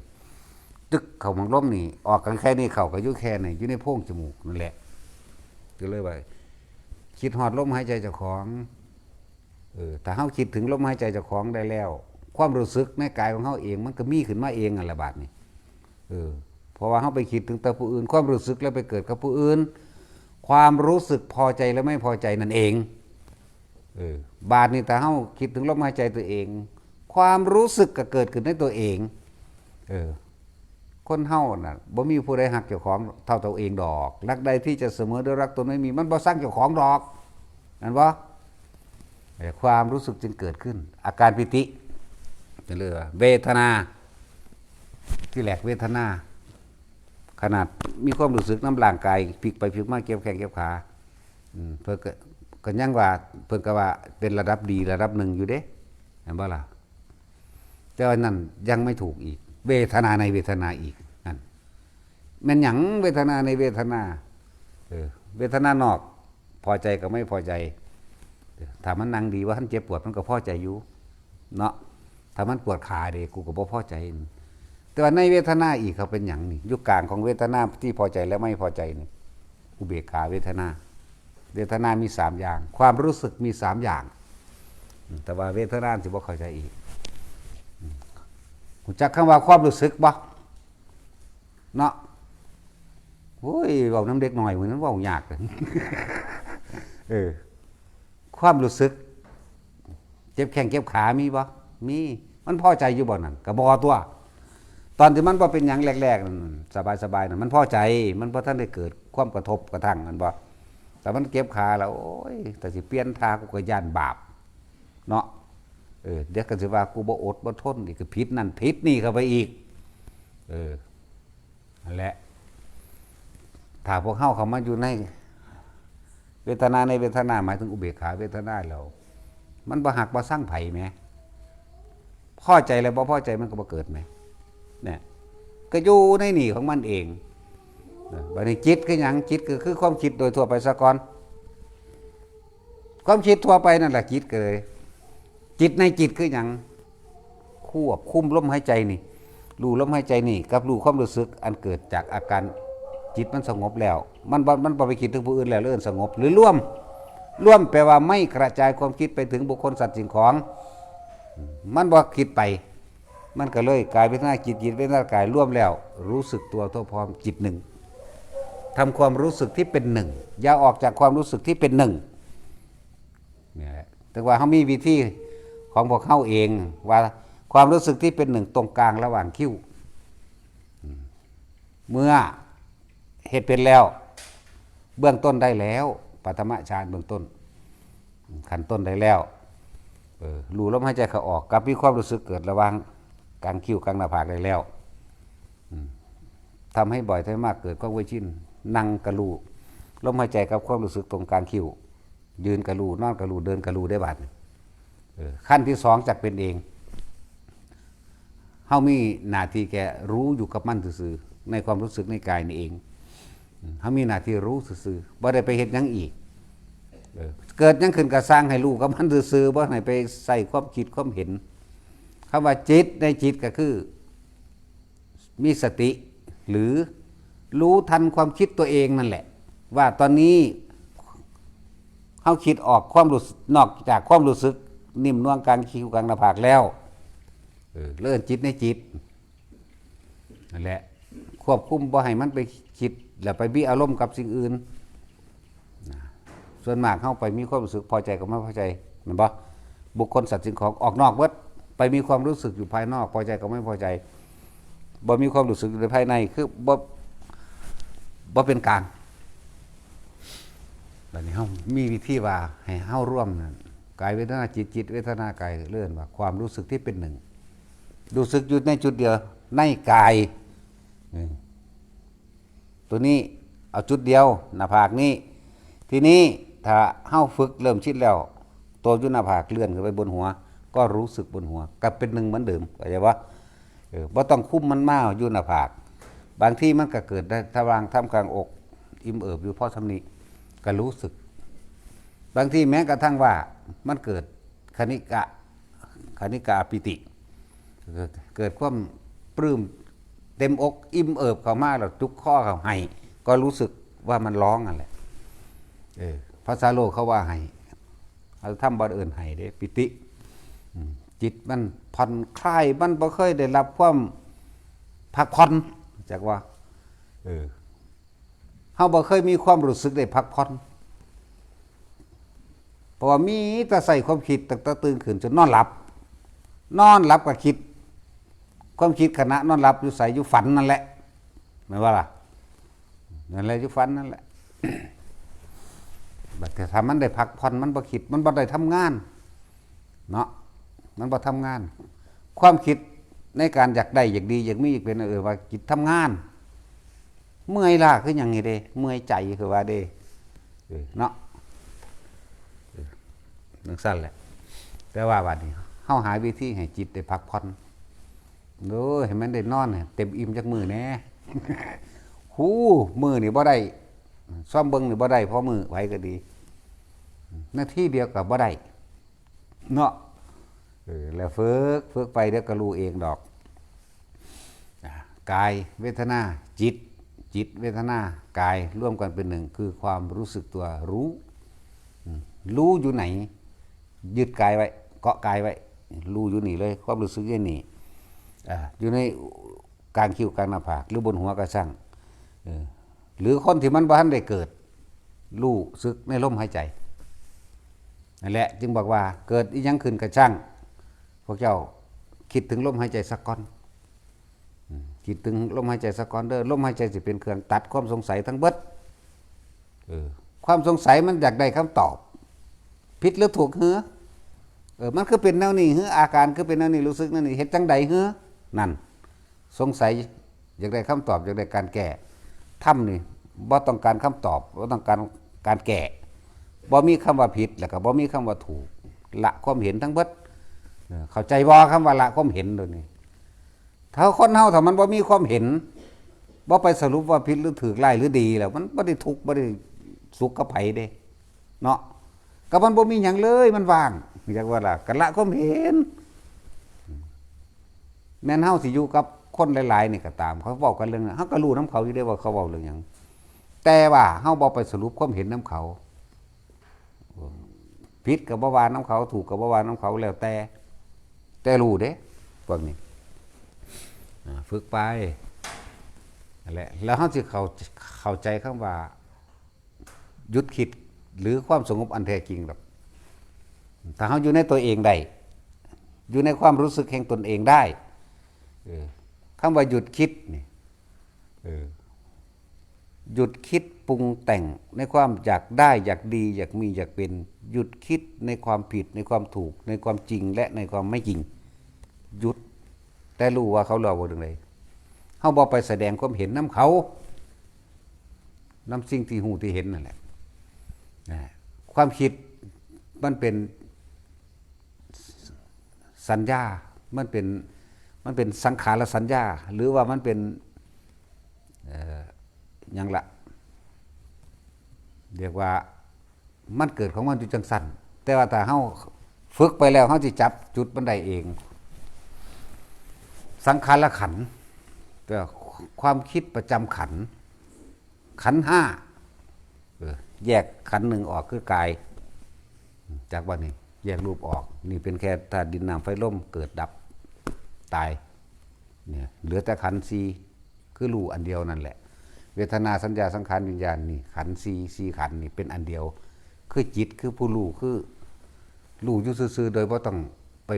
ຕຶກເຂົ້າໝ່ອງລົມນີ້ ອອກກໍແຄ່ນີ້ ເຂົ້າກໍຢູ່ແຄ່ນີ້ ຢູ່ໃນໂພງຈະມູກນັ້ນແຫຼະ. ກໍເລີຍວ່າ ຄິດຮອດລົມຫາຍໃຈເຈົ້າຂອງ. ເອີ ຖ້າເຮົາຄິດເຖິງລົມຫາຍໃຈເຈົ້າຂອງໄດ້ແລ້ວ ຄວາມຮູ້ສຶກໃນກາຍຂອງເຮົາເອງ ມັນກໍມີຂຶ້ນມາເອງຫັ້ນລະບາດນີ້. ເອີ ເພາະວ່າເຮົາໄປຄິດເຖິງແຕ່ຜູ້ອື່ນ ຄວາມຮູ້ສຶກແລ້ວໄປເກີດກັບຜູ້ອື່ນ ຄວາມຮູ້ສຶກພໍໃຈແລະໄມ່ພໍໃຈນັ້ນເອງ. ເອີ ບາດນີ້ຖ້າເຮົາຄິດເຖິງລົມຫາຍໃຈຕົວເອງ ຄວາມຮູ້ສຶກກໍເກີດຂຶ້ນໃນຕົວເອງ. ເອີ ຄົນເຮົານະ ບໍ່ມີຜູ້ໃດຮັກເຈົ້າຂອງເທົ່າຕົວເອງດອກ. ລັກใดที่จะเสมอด้วยรักตนไม่มี ມັນບໍ່ຊັງເຈົ້າຂອງດອກ ແມ່ນບໍ່? ຄວາມຮູ້ສຶກຈຶ່ງເກີດຂຶ້ນ ອາການປີຕິ ເອີ້ນວ່າເວທະນາ. ທີ່ແລກເວທະນາ ຂະໜາດມີຄວາມຮູ້ສຶກນຳຮ່າງກາຍ ພິກໄປພິກມາ ເຈັບແຂ້ງເຈັບຂາ ອືມ ເພິ່ນກໍ ກໍຍັງວ່າ ເພິ່ນກໍວ່າເປັນລະດັບດີລະດັບໜຶ່ງຢູ່ເດ້ ແມ່ນບໍ່ລະ? ແຕ່ວ່ານັ້ນຍັງໄມ່ຖືກອີກ ເວທະນາໃນເວທະນາອີກ ນັ້ນ ແມ່ນຫຍັງເວທະນາໃນເວທະນາ? ເອີ ເວທະນານອກ ພໍໃຈກັບໄມ່ພໍໃຈ ຖ້າມັນນັ່ງດີ ບໍ່ທັນເຈັບປວດ ມັນກໍພໍໃຈຢູ່ເນາະ. ຖ້າມັນປວດຂາເດ ກູກໍບໍ່ພໍໃຈ. ແຕ່ວ່າໃນເວທະນາອີກ ເຂົາເປັນຫຍັງນີ້? ຢູ່ກາງຂອງເວທະນາທີ່ພໍໃຈ ແລະ ໄມ່ພໍໃຈນີ້ ອຸເບກຂາເວທະນາ. ເວທະນາມີສາມຢ່າງ ຄວາມຮູ້ສຶກມີສາມຢ່າງ ແຕ່ວ່າເວທະນາຊິບໍ່ເຂົ້າໃຈອີກ. ຮູ້ຈັກຄຳວ່າຄວາມຮູ້ສຶກບໍ່? ເນາະ ໂອ້ຍ ເວົ້ານຳເດັກນ້ອຍມື້ນັ້ນເວົ້າຍາກ ເອີ ຄວາມຮູ້ສຶກ ເຈັບແຂ້ງເຈັບຂາມີບໍ່? ມີ. ມັນພໍໃຈຢູ່ບໍ່ນັ້ນ? ກໍບໍ່ຕົວະ. ຕອນທີ່ມັນບໍ່ເປັນຫຍັງແລກໆນັ້ນ ສະບາຍໆນັ້ນ ມັນພໍໃຈ ມັນບໍ່ທັນໄດ້ເກີດຄວາມກະທົບກະທັ່ງ ແມ່ນບໍ່? ແຕ່ມັນເຈັບຂາແລ້ວ ໂອ້ຍ ແຕ່ຊິປ່ຽນທ່າ ກູກໍຢ້ານບາບເນາະ. ເອີ ດຽວກໍຊິວ່າ ກູບໍ່ອົດບໍ່ທົນອີກ ກໍຜິດນັ້ນຜິດນີ້ເຂົ້າໄປອີກ. ເອີ ນັ້ນແຫຼະ ຖ້າພວກເຮົາເຂົ້າມາຢູ່ໃນເວທະນາ ໃນເວທະນາ ໝາຍເຖິງອຸເບກຂາເວທະນາແລ້ວ ມັນບໍ່ຮັກບໍ່ຊັງໃຜແໝ ພໍໃຈແລ້ວບໍ່ພໍໃຈມັນກໍບໍ່ເກີດແໝ ແນ່ ກໍຢູ່ໃນນີ້ຂອງມັນເອງ. ເອີ ບັດນີ້ຈິດຄືຫຍັງ? ຈິດກໍຄືຄວາມຄິດໂດຍທົ່ວໄປຊະກ່ອນ. ຄວາມຄິດທົ່ວໄປນັ້ນແຫຼະຈິດ ກໍເລີຍ ຈິດໃນຈິດຄືຫຍັງ? ຄວບຄຸມລົມຫາຍໃຈນີ້ ຮູ້ລົມຫາຍໃຈນີ້ ກັບຮູ້ຄວາມຮູ້ສຶກອັນເກີດຈາກອາການຈິດມັນສະຫງົບແລ້ວ ມັນບໍ່ ມັນບໍ່ໄປຄິດເຖິງຜູ້ອື່ນແລ້ວ ເອີ້ນສະຫງົບ ຫຼື ລວມ. ລວມແປວ່າໄມ່ກະຈາຍຄວາມຄິດໄປເຖິງບຸກຄົນ ສັດ ສິ່ງຂອງ ມັນບໍ່ຄິດໄປ. ມັນກໍເລີຍກາຍເວທະນາຈິດ ຈິດເວທະນາກາຍ ລວມແລ້ວຮູ້ສຶກຕົວທົ່ວພ້ອມຈິດໜຶ່ງ. ທຳຄວາມຮູ້ສຶກທີ່ເປັນໜຶ່ງ ຢ່າອອກຈາກຄວາມຮູ້ສຶກທີ່ເປັນໜຶ່ງ. ນີ້ແຫຼະ ແຕ່ວ່າເຮົາມີວິທີຂອງພວກເຮົາເອງ ວ່າຄວາມຮູ້ສຶກທີ່ເປັນໜຶ່ງຕົງກາງລະຫວ່າງຄິ້ວ. ອືມ ເມື່ອເຮັດເປັນແລ້ວ ເບື້ອງຕົ້ນໄດ້ແລ້ວ ປະຖະມະຊານເບື້ອງຕົ້ນ ຂັ້ນຕົ້ນໄດ້ແລ້ວ ເອີ ຮູ້ລົມຫາຍໃຈເຂົ້າອອກ ກັບມີຄວາມຮູ້ສຶກເກີດລະຫວ່າງກາງຄິ້ວກາງໜ້າຜາກໄດ້ແລ້ວ. ອືມ ທຳໃຫ້ບ່ອຍ ທຳໃຫ້ມາກ ເກີດຄວາມເຄີຍຊິນ. ນັ່ງກະຮູ້ລົມຫາຍໃຈກັບຄວາມຮູ້ສຶກຕົງກາງຄິ້ວ ຢືນກະຮູ້ ນອນກະຮູ້ ເດີນກະຮູ້ໄດ້ບາດນີ້. ເອີ ຂັ້ນທີສອງຈັກເປັນເອງ. ເຮົາມີໜ້າທີ່ແຄ່ຮູ້ຢູ່ກັບມັນຊື່ໆ ໃນຄວາມຮູ້ສຶກໃນກາຍນີ້ເອງ. ເຮົາມີໜ້າທີ່ຮູ້ຊື່ໆ ບໍ່ໄດ້ໄປເຮັດຫຍັງອີກ. ເອີ ເກີດຫຍັງຂຶ້ນກໍຊ່າງໃຫ້ຮູ້ກັບມັນຊື່ໆ ບໍ່ໃຫ້ໄປໃສ່ຄວາມຄິດຄວາມເຫັນ. ຄຳວ່າຈິດໃນຈິດກໍຄື ມີສະຕິ ຫຼື ຮູ້ທັນຄວາມຄິດຕົວເອງນັ້ນແຫຼະ ວ່າຕອນນີ້ເຮົາຄິດອອກຄວາມຮູ້ ນອກຈາກຄວາມຮູ້ສຶກນິ້ມນວງກາງຄິ້ວກາງໜ້າຜາກແລ້ວ ເອີ ເອີ້ນຈິດໃນຈິດນັ້ນແຫຼະ ຄວບຄຸມບໍ່ໃຫ້ມັນໄປຄິດ ແລ້ວໄປມີອາລົມກັບສິ່ງອື່ນ. ນະ ສ່ວນມາກເຮົາໄປມີຄວາມຮູ້ສຶກພໍໃຈກັບບໍ່ພໍໃຈ ແມ່ນບໍ່? ບຸກຄົນ ສັດ ສິ່ງຂອງອອກນອກເບິດ, ໄປມີຄວາມຮູ້ສຶກຢູ່ພາຍນອກ, ພໍໃຈກໍບໍ່ພໍໃຈ, ບໍ່ມີຄວາມຮູ້ສຶກຢູ່ໃນພາຍໃນ, ຄືບໍ່ ບໍ່ເປັນກາງ. ບັດນີ້ເຮົາມີວິທີວ່າໃຫ້ເຮົາລວມນັ້ນ ກາຍເວທະນາຈິດ, ຈິດເວທະນາກາຍ, ເອີ້ນວ່າຄວາມຮູ້ສຶກທີ່ເປັນໜຶ່ງ, ຮູ້ສຶກຢູ່ໃນຈຸດດຽວໃນກາຍ. ເອີ ຕົວນີ້ເອົາຈຸດດຽວ ໜ້າຜາກນີ້. ທີນີ້ຖ້າເຮົາຝຶກເລີ່ມຊິນແລ້ວ ຕົວຢູ່ໜ້າຜາກເລື່ອນຂຶ້ນໄປບົນຫົວ ກໍຮູ້ສຶກບົນຫົວ ກໍເປັນໜຶ່ງເໝືອນເດີມ ເຂົ້າໃຈບໍ່? ເອີ ບໍ່ຕ້ອງຄຸມມັນມາຢູ່ໜ້າຜາກ. ບາງທີມັນກໍເກີດໄດ້ທາງລ່າງ ທ່າມກາງອົກ ອີ່ມເອີບຢູ່ພໍສ່ຳນີ້ ກໍຮູ້ສຶກ. ບາງທີແມ້ກະທັ່ງວ່າມັນເກີດຄະນິກະ ຄະນິກາປີຕິ ເກີດຄວາມປຶ້ມເຕັມອົກ ອີ່ມເອີບເຂົ້າມາ ແລ້ວຈຸກຄໍເຂົ້າໄຫ້ ກໍຮູ້ສຶກວ່າມັນຮ້ອງຫັ້ນແຫຼະ. ເອີ ພາສາໂລກເຂົາວ່າໄຫ້ ອາດທຳບໍ່ເອີ້ນໄຫ້ເດ້ ປີຕິ. ອືມ ຈິດມັນຜ່ອນຄລາຍ ມັນບໍ່ເຄີຍໄດ້ຮັບຄວາມພັກຜ່ອນ ຈັກວ່າ ເອີ ເຮົາບໍ່ເຄີຍມີຄວາມຮູ້ສຶກໄດ້ພັກຜ່ອນ ເພາະວ່າມີແຕ່ໃຊ້ຄວາມຄິດຕັ້ງແຕ່ຕື່ນຂຶ້ນຈົນນອນຫຼັບ, ນອນຫຼັບກໍຄິດ, ຄວາມຄິດຂະນະນອນຫຼັບຢູ່ໃສ? ຢູ່ຝັນນັ້ນແຫຼະ ແມ່ນບໍ່ລະ? ນັ້ນແຫຼະ ຢູ່ຝັນນັ້ນແຫຼະ. ບັດຖ້າມັນໄດ້ພັກຜ່ອນ ມັນບໍ່ຄິດ ມັນບໍ່ໄດ້ທຳງານເນາະ ມັນບໍ່ທຳງານ. ຄວາມຄິດໃນການຢາກໄດ້ ຢາກດີ ຢາກມີ ຢາກເປັນ ເອີ້ນວ່າຈິດທຳງານ. ເມື່ອຍລ້າຄືຫຍັງນີ້ເດ້ ເມື່ອຍໃຈຄືວ່າເດ້ ເອີ ເນາະ ເອີ ຈັ່ງຊັ້ນແຫຼະ. ແຕ່ວ່າບັດນີ້ເຮົາຫາວິທີໃຫ້ຈິດໄດ້ພັກຜ່ອນ ໂອ້ຍ ໃຫ້ມັນໄດ້ນອນໃຫ້ເຕັມອີ່ມຈັກມື້ແດ່. ຫູ ມື້ນີ້ບໍ່ໄດ້ ຊອມເບິ່ງນີ້ບໍ່ໄດ້ ພໍມື້ໃຜກໍດີ ນາທີດຽວກໍບໍ່ໄດ້ ເນາະ ເອີ ແລ້ວຝຶກ ຝຶກໄປ ດຽວກໍຮູ້ເອງດອກ. ອາ ກາຍເວທະນາ ຈິດ ຈິດເວທະນາ ກາຍ ລວມກັນເປັນໜຶ່ງ ຄືຄວາມຮູ້ສຶກຕົວ ຮູ້ ອືມ ຮູ້ຢູ່ໃນ ຍຶດກາຍໄວ້ ເກາະກາຍໄວ້ ຮູ້ຢູ່ນີ້ເລີຍ ຄວາມຮູ້ສຶກຢູ່ນີ້ ອາ ຢູ່ໃນກາງຄິ້ວກາງໜ້າຜາກ ຫຼື ບົນຫົວກໍຊ່າງ ເອີ ຫຼື ຄົນທີ່ມັນບໍ່ທັນໄດ້ເກີດ ຮູ້ສຶກໃນລົມຫາຍໃຈ. ນັ້ນແຫຼະ ຈຶ່ງບອກວ່າເກີດອີ່ຫຍັງຂຶ້ນກະຊ່າງ ພວກເຈົ້າຄິດເຖິງລົມຫາຍໃຈສາກ່ອນ ອືມ ຄິດເຖິງລົມຫາຍໃຈສາກ່ອນເດີ. ລົມຫາຍໃຈຊິເປັນເຄື່ອງຕັດຄວາມສົງໄສທັງເບິດ. ເອີ ຄວາມສົງໄສມັນຢາກໄດ້ຄຳຕອບ ຜິດຫຼືຖືກເຮີ? ເອີ ມັນຄືເປັນແນວນີ້ເຮີ? ອາການຄືເປັນແນວນີ້? ຮູ້ສຶກແນວນີ້? ເຮັດຈັ່ງໃດເຮີ? ນັ້ນ ສົງໄສ ຢາກໄດ້ຄຳຕອບ ຢາກໄດ້ການແກ້. ທຳນີ້ບໍ່ຕ້ອງການຄຳຕອບ ບໍ່ຕ້ອງການການແກ້. ບໍ່ມີຄຳວ່າຜິດ ແລ້ວກໍບໍ່ມີຄຳວ່າຖືກ. ລະຄວາມເຫັນທັງເບິດ. ເອີ ເຂົ້າໃຈບໍ່ ຄຳວ່າລະຄວາມເຫັນໂດຍນີ້? ຖ້າຄົນເຮົາ ຖ້າມັນບໍ່ມີຄວາມເຫັນ ບໍ່ໄປສະຫຼຸບວ່າຜິດຫຼືຖືກ ຮ້າຍຫຼືດີ ແລ້ວມັນບໍ່ໄດ້ທຸກ ບໍ່ໄດ້ສຸກກັບໃຜເດ້ ເນາະ. ກໍມັນບໍ່ມີຫຍັງເລີຍ ມັນວ່າງ ຈັກວ່າລະ ກໍລະຄວາມເຫັນ. ແມ່ນເຮົາຊິຢູ່ກັບຄົນຫຼາຍໆນີ້ກໍຕາມ ເຂົາເວົ້າກັນເລື່ອງນັ້ນ ເຮົາກໍຮູ້ນຳເຂົາຢູ່ເດ້ວ່າເຂົາເວົ້າເລື່ອງຫຍັງ ແຕ່ວ່າເຮົາບໍ່ໄປສະຫຼຸບຄວາມເຫັນນຳເຂົາ. ຜິດກໍບໍ່ວ່ານຳເຂົາ ຖືກກໍບໍ່ວ່ານຳເຂົາ ແລ້ວແຕ່ ແຕ່ຮູ້ເດ້ພວກນີ້. ອາ ຝຶກໄປ ນັ້ນແຫຼະ ແລ້ວເຮົາຊິເຂົ້າ ເຂົ້າໃຈຄຳວ່າ ຢຸດຄິດ ຫຼື ຄວາມສະຫງົບອັນແທ້ຈິງດອກ. ຖ້າເຮົາຢູ່ໃນຕົວເອງໄດ້ ຢູ່ໃນຄວາມຮູ້ສຶກແຫ່ງຕົນເອງໄດ້ ເອີ ຄຳວ່າຢຸດຄິດນີ້ ເອີ ຢຸດຄິດປຸງແຕ່ງໃນຄວາມຢາກໄດ້ ຢາກດີ ຢາກມີ ຢາກເປັນ, ຢຸດຄິດໃນຄວາມຜິດ ໃນຄວາມຖືກ ໃນຄວາມຈິງ ແລະ ໃນຄວາມໄມ່ຈິງ. ຢຸດ ແຕ່ຮູ້ວ່າເຂົາເວົ້າເລື່ອງໃດ. ເຮົາບໍ່ໄປສະແດງຄວາມເຫັນນຳເຂົາ. ນຳສິ່ງທີ່ຮູ້ທີ່ເຫັນນັ້ນແຫຼະ. ອາ ຄວາມຄິດມັນເປັນສັນຍາ, ມັນເປັນ ມັນເປັນສັງຂາລະສັນຍາ ຫຼືວ່າມັນເປັນ ເອີ ຫຍັງລະ ຮຽກວ່າ ມັນເກີດຂອງມັນຢູ່ຈັ່ງຊັ້ນ, ແຕ່ວ່າຖ້າເຮົາຝຶກໄປແລ້ວ ເຮົາຊິຈັບຈຸດມັນໄດ້ເອງ. ສັງຂາລະຂັນ ແປວ່າຄວາມຄິດປະຈຳຂັນ, ຂັນຫ້າ ເອີ ແຍກຂັນໜຶ່ງອອກຄືກາຍ, ຈັກວ່ານີ້ ແຍກຮູບອອກ, ນີ້ເປັນແຄ່ທາດດິນ ນ້ຳ ໄຟ ລົມ ເກີດ ດັບ ຕາຍ, ເຫຼືອແຕ່ຂັນສີ່ ຄືຮູ້ອັນດຽວນັ້ນແຫຼະ. ເວທະນາ ສັນຍາ ສັງຂານ ວິນຍານ ນີ້ ຂັນສີ່ ສີ່ຂັນນີ້ເປັນອັນດຽວ, ຄືຈິດ ຄືຜູ້ຮູ້ ຄື ຮູ້ຢູ່ຊື່ໆ ໂດຍບໍ່ຕ້ອງໄປ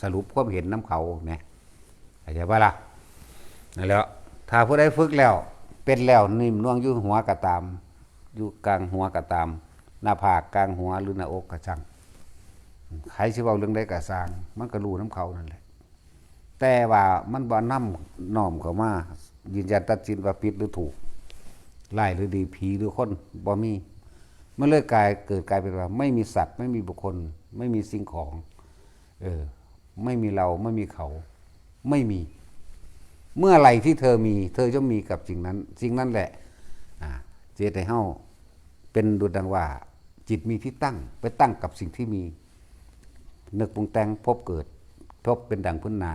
ສະຫຼຸບຄວາມເຫັນນຳເຂົາແໝ ເຂົ້າໃຈບໍ່ລະ? ນັ້ນແຫຼະ ຖ້າຜູ້ໃດຝຶກແລ້ວ ເປັນແລ້ວ ໜິ່ມໜ່ວງຢູ່ຫົວກໍຕາມ ຢູ່ກາງຫົວກໍຕາມ ໜ້າຜາກ ກາງຫົວ ຫຼື ໜ້າອົກກໍຊ່າງ ໃຜຊິເວົ້າເລື່ອງໃດກໍຊ່າງ ມັນກໍຮູ້ນຳເຂົານັ້ນແຫຼະ. ແຕ່ວ່າມັນບໍ່ນຳນ້ອມເຂົ້າມາຢືນຢັນຕັດສິນວ່າຜິດຫຼືຖືກ, ຮ້າຍຫຼືດີ, ຜີຫຼືຄົນ, ບໍ່ມີ. ມັນເລີຍກາຍ ເກີດກາຍເປັນວ່າ ໄມ່ມີສັດ, ໄມ່ມີບຸກຄົນ, ໄມ່ມີສິ່ງຂອງ, ເອີ ໄມ່ມີເຮົາ, ໄມ່ມີເຂົາ, ໄມ່ມີ. ເມື່ອໃດທີ່ເທີມີ, ເທີຍ່ອມມີກັບສິ່ງນັ້ນ, ສິ່ງນັ້ນແຫຼະ ອາ ຈະເຮັດໃຫ້ເຮົາເປັນດຸດດັ່ງວ່າ ຈິດມີທີ່ຕັ້ງ, ໄປຕັ້ງກັບສິ່ງທີ່ມີ. ນຶກປຸງແຕ່ງ ພົບເກີດ, ພົບເປັນດັ່ງພື້ນນາ.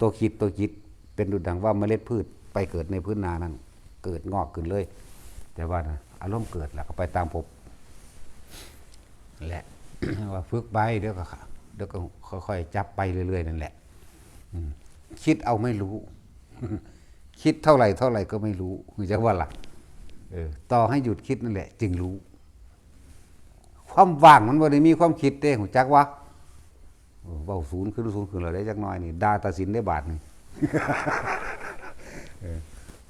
ຕົວຄິດ ຕົວຈິດ ເປັນດຸດດັ່ງວ່າເມລັດພືດ ໄປເກີດໃນພື້ນນານັ້ນ ເກີດງອກຂຶ້ນເລີຍ. ແຕ່ວ່ານະ ອາລົມເກີດແລ້ວກໍໄປຕາມພົບ ແລະ ວ່າຝຶກໄປ ດຽວກໍ ດຽວກໍຄ່ອຍໆຈັບໄປເລື້ອຍໆນັ້ນແຫຼະ. ອືມ ຄິດເອົາໄມ່ຮູ້ ຄິດເທົ່າໃດເທົ່າໃດກໍໄມ່ຮູ້ ຮູ້ຈັກບໍ່ລະ? ເອີ ຕໍ່ໃຫ້ຢຸດຄິດນັ້ນແຫຼະຈຶ່ງຮູ້. ຄວາມວ່າງມັນບໍ່ໄດ້ມີຄວາມຄິດເດ້ ຮູ້ຈັກບໍ່? ເອີ ເວົ້າສູນຂຶ້ນ ສູນຂຶ້ນແລ້ວເດ້ ຈັກໜ້ອຍນີ້ ດ່າຕາສິນເດ້ບາດນີ້. ເອີ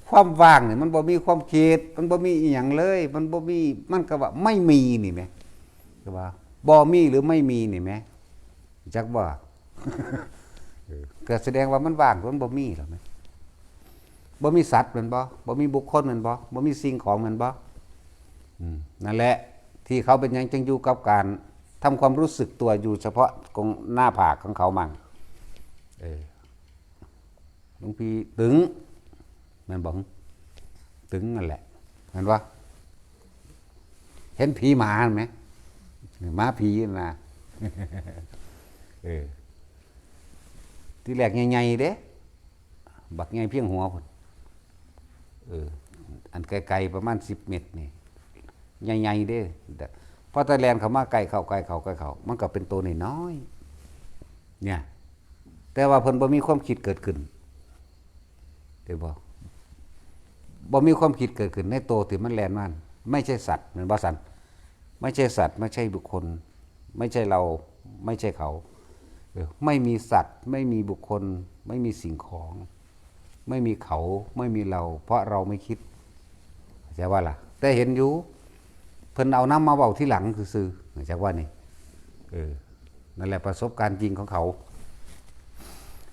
ຄວາມວ່າງນີ້ມັນບໍ່ມີຄວາມຄິດ ມັນບໍ່ມີອີ່ຫຍັງເລີຍ ມັນບໍ່ມີ ມັນກໍວ່າໄມ່ມີນີ້ແໝ ກໍວ່າບໍ່ມີ ຫຼື ໄມ່ມີນີ້ແໝ ຈັກບໍ່? ເອີ ກໍສະແດງວ່າມັນວ່າງ ມັນບໍ່ມີແລ້ວແໝ ບໍ່ມີສັດແມ່ນບໍ່? ບໍ່ມີບຸກຄົນແມ່ນບໍ່? ບໍ່ມີສິ່ງຂອງແມ່ນບໍ່? ອືມ ນັ້ນແຫຼະ ທີ່ເຂົາເປັນຫຍັງຈຶ່ງຢູ່ກັບການທຳຄວາມຮູ້ສຶກຕົວຢູ່ສະເພາະຂອງໜ້າຜາກຂອງເຂົາມັງ. ເອີ ຫຼວງພີ່ຕຶງ ແມ່ນບໍ່? ຕຶງນັ້ນແຫຼະ ແມ່ນບໍ່? ເຫັນຜີໝາຫັ້ນແໝ ໝາຜີຫັ້ນນະ. ເອີ ທີແລກໃຫຍ່ໆເດ້ ບັກໃຫຍ່ພຽງຫົວພຸ້ນ. ເອີ ອັນໄກໆປະມານສິບເມັດນີ້ ໃຫຍ່ໆເດ້. ພໍແຕ່ແລ່ນເຂົ້າມາໃກ້ເຂົ້າ ໃກ້ເຂົ້າ ໃກ້ເຂົ້າ ມັນກໍເປັນໂຕນ້ອຍໆ ເນຍ ແຕ່ວ່າເພິ່ນບໍ່ມີຄວາມຄິດເກີດຂຶ້ນ ເຫັນບໍ່? ບໍ່ມີຄວາມຄິດເກີດຂຶ້ນໃນໂຕທີ່ມັນແລ່ນມາ. ໄມ່ໃຊ່ສັດ ແມ່ນບໍ່ຊັ້ນ? ໄມ່ໃຊ່ສັດ ໄມ່ໃຊ່ບຸກຄົນ ໄມ່ໃຊ່ເຮົາ ໄມ່ໃຊ່ເຂົາ. ເອີ ໄມ່ມີສັດ ໄມ່ມີບຸກຄົນ ໄມ່ມີສິ່ງຂອງ ໄມ່ມີເຂົາ ໄມ່ມີເຮົາ ເພາະເຮົາໄມ່ຄິດ ເຂົ້າໃຈບໍ່ລະ? ແຕ່ເຫັນຢູ່ ເພິ່ນເອົານຳມາເວົ້າທີຫຼັງຊື່ໆ ເຂົ້າໃຈບໍ່ນີ້? ເອີ ນັ້ນແຫຼະປະສົບການຈິງຂອງເຂົາ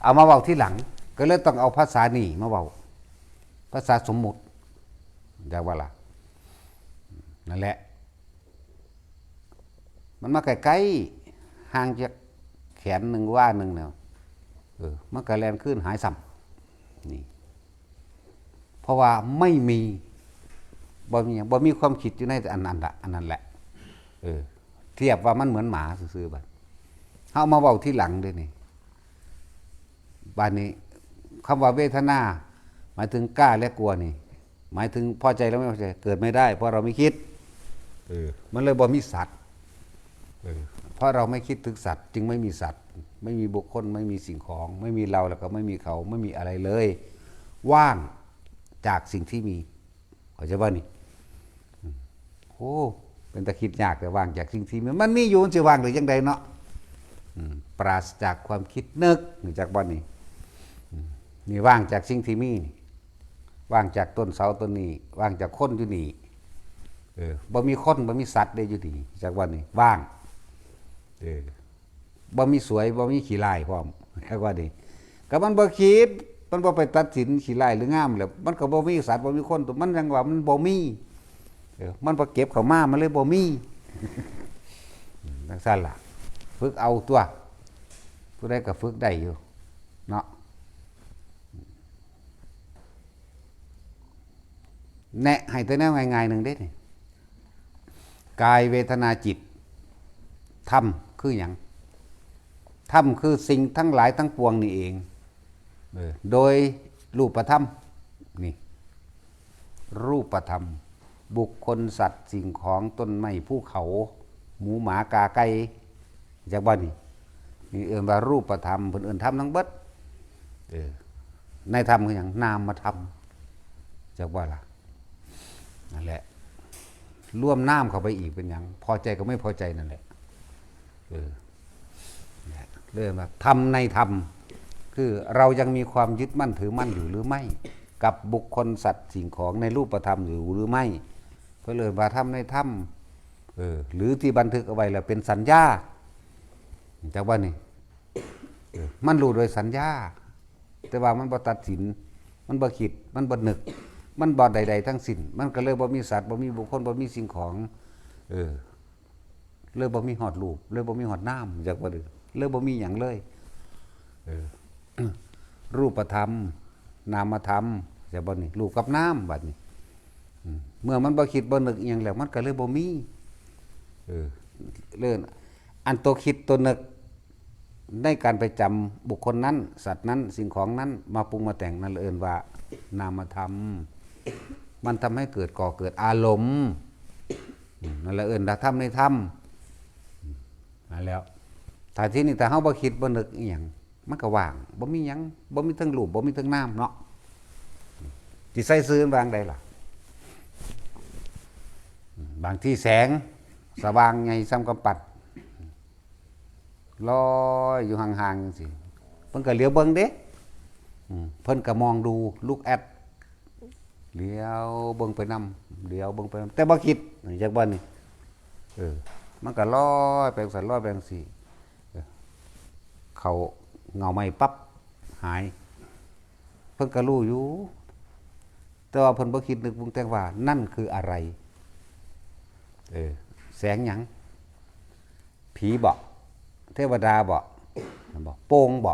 ເອົາມາເວົ້າທີຫຼັງ ກໍເລີຍຕ້ອງເອົາພາສານີ້ມາເວົ້າ ພາສາສົມມຸດ ເຂົ້າໃຈບໍ່ລະ? ນັ້ນແຫຼະ ມັນມາໃກ້ໆ ຫ່າງຈາກແຂນໜຶ່ງວາໜຶ່ງແລ້ວ ເອີ ມັນກໍແລ່ນຄືນຫາຍຊ້ຳ ນີ້ ເພາະວ່າໄມ່ມີ ບໍ່ມີຫຍັງ ບໍ່ມີຄວາມຄິດຢູ່ໃນອັນນັ້ນລະ ອັນນັ້ນແຫຼະ. ເອີ ທຽບວ່າມັນເໝືອນໝາຊື່ໆ ບາດເຮົາເອົາມາເວົ້າທີຫຼັງເດ້ນີ້. ບາດນີ້ ຄຳວ່າເວທະນາ ໝາຍເຖິງກ້າ ແລະ ກົວນີ້ ໝາຍເຖິງພໍໃຈ ແລະ ໄມ່ພໍໃຈ ເກີດໄມ່ໄດ້ ເພາະເຮົາໄມ່ຄິດ. ເອີ ມັນເລີຍບໍ່ມີສັດ. ເອີ ເພາະເຮົາໄມ່ຄິດເຖິງສັດ ຈຶ່ງໄມ່ມີສັດ ໄມ່ມີບຸກຄົນ ໄມ່ມີສິ່ງຂອງ ໄມ່ມີເຮົາ ແລ້ວກໍໄມ່ມີເຂົາ ໄມ່ມີອະໄລເລີຍ ວ່າງຈາກສິ່ງທີ່ມີ. ເຂົ້າໃຈບໍ່ນີ້? ອືມ ໂອ້ ເປັນຕາຄິດຍາກເດ້ ວ່າງຈາກສິ່ງທີ່ມີ ມັນມີຢູ່ ມັນຊິວ່າງໄດ້ຈັ່ງໃດເນາະ? ອືມ ປາສຈາກຄວາມຄິດນຶກ ຮູ້ຈັກບໍ່ນີ້? ອືມ ນີ້ວ່າງຈາກສິ່ງທີ່ມີນີ້ ວ່າງຈາກຕົ້ນເສົາຕົ້ນນີ້ ວ່າງຈາກຄົນຢູ່ນີ້. ເອີ ບໍ່ມີຄົນ ບໍ່ມີສັດເດ້ຢູ່ນີ້ ຈັກວ່ານີ້ ວ່າງ. ເອີ ບໍ່ມີສວຍ ບໍ່ມີຂີ້ຮ້າຍພ້ອມ ຈັກວ່ານີ້. ກໍມັນບໍ່ຄິດ ມັນບໍ່ໄປຕັດສິນຂີ້ຮ້າຍຫຼືງາມແລ້ວ ມັນກໍບໍ່ມີສັດ ບໍ່ມີຄົນ ມັນຈັ່ງວ່າມັນບໍ່ມີ. ເອີ ມັນບໍ່ເກັບເຂົ້າມາ ມັນເລີຍບໍ່ມີ. ອືມ ຈັ່ງຊັ້ນລະ ຝຶກເອົາຕົວະ ຜູ້ໃດກໍຝຶກໄດ້ຢູ່ເນາະ. ແນະໃຫ້ແຕ່ແນວງ່າຍໆໜຶ່ງເດ້ນີ້ ກາຍ ເວທະນາ ຈິດ. ທຳຄືຫຍັງ? ທຳຄືສິ່ງທັງຫຼາຍທັງປວງນີ້ເອງ. ເອີ ໂດຍຮູບປະທຳ ນີ້ ຮູບປະທຳ ບຸກຄົນ ສັດ ສິ່ງຂອງ ຕົ້ນໄມ້ ພູເຂົາ ໝູ ໝາ ກາ ໄກ່ ຈັກບໍ່ນີ້? ນີ້ເອີ້ນວ່າຮູບປະທຳ ເພິ່ນເອີ້ນທຳທັງເບິດ. ເອີ ໃນທຳຄືຫຍັງ? ນາມມະທຳ ຈັກບໍ່ລະ? ນັ້ນແຫຼະ ລວມນາມເຂົ້າໄປອີກເປັນຫຍັງ? ພໍໃຈກັບໄມ່ພໍໃຈນັ້ນແຫຼະ. ເອີ ເອີ້ນວ່າທຳໃນທຳ ຄືເຮົາຍັງມີຄວາມຍຶດໝັ້ນຖືໝັ້ນຢູ່ຫຼືໄໝ? ກັບບຸກຄົນ ສັດ ສິ່ງຂອງໃນຮູບປະທຳຢູ່ຫຼືໄໝ? ເພິ່ນເອີ້ນວ່າທຳໃນທຳ ເອີ ຫຼືທີ່ບັນທຶກເອົາໄວ້ແລ້ວເປັນສັນຍາ ຈັກວ່ານີ້ ເອີ ມັນຮູ້ໂດຍສັນຍາ ແຕ່ວ່າມັນບໍ່ຕັດສິນ ມັນບໍ່ຄິດ ມັນບໍ່ນຶກ ມັນບໍ່ໃດໆທັງສິ້ນ ມັນກໍເລີຍບໍ່ມີສັດ ບໍ່ມີບຸກຄົນ ບໍ່ມີສິ່ງຂອງ ເອີ ເລີຍບໍ່ມີຮອດຮູບ ເລີຍບໍ່ມີຮອດນາມ ຈັກວ່າເດີ ເລີຍບໍ່ມີຫຍັງເລີຍ ເອີ ຮູບປະທຳ ນາມມະທຳ ຈັກບໍ່ນີ້ ຮູບກັບນາມ ບັດນີ້ ອືມ ເມື່ອມັນບໍ່ຄິດບໍ່ນຶກອີ່ຫຍັງແລ້ວ ມັນກໍເລີຍບໍ່ມີ ເອີ ເລີຍ ອັນໂຕຄິດໂຕນຶກ ໃນການໄປຈຳບຸກຄົນນັ້ນ ສັດນັ້ນ ສິ່ງຂອງນັ້ນ ມາປຸງມາແຕ່ງນັ້ນ ເອີ້ນວ່ານາມມະທຳ ມັນທຳໃຫ້ເກີດ ກໍ່ເກີດອາລົມ ອືມ ນັ້ນລະເອີ້ນວ່າທຳໃນທຳ ອືມ ນັ້ນແຫຼະ ຖ້າທີນີ້ ຖ້າເຮົາບໍ່ຄິດບໍ່ນຶກອີ່ຫຍັງ ມັນກໍວ່າງ ບໍ່ມີຫຍັງ ບໍ່ມີເທິງຮູບ ບໍ່ມີເທິງນາມເນາະ ຊິໃສ່ຊື່ມັນວ່າຈັ່ງໃດລະ? ບາງທີແສງສະຫວ່າງໃຫຍ່ສ່ຳກຳປັດ ລອຍຢູ່ຫ່າງໆຈັ່ງຊີ້ ເພິ່ນກໍຫຼຽວເບິ່ງເດ້ ອືມ ເພິ່ນກໍມອງດູ look at ຫຼຽວເບິ່ງໄປນຳ ຫຼຽວເບິ່ງໄປນຳ ແຕ່ບໍ່ຄິດ ຈັກບໍ່ນີ້ ເອີ ມັນກໍລອຍໄປຈັ່ງຊັ້ນ ລອຍໄປຈັ່ງຊີ້ ເອີ ເຂົ້າເຫງົ້າໄມ້ປັບ ຫາຍ ເພິ່ນກໍຮູ້ຢູ່ ແຕ່ວ່າເພິ່ນບໍ່ຄິດນຶກປຸງແຕ່ງວ່ານັ້ນຄືອະໄລ ເອີ ແສງຫຍັງ? ຜີບໍ? ເທວະດາບໍ? ແມ່ນບໍ? ໂປ່ງບໍ?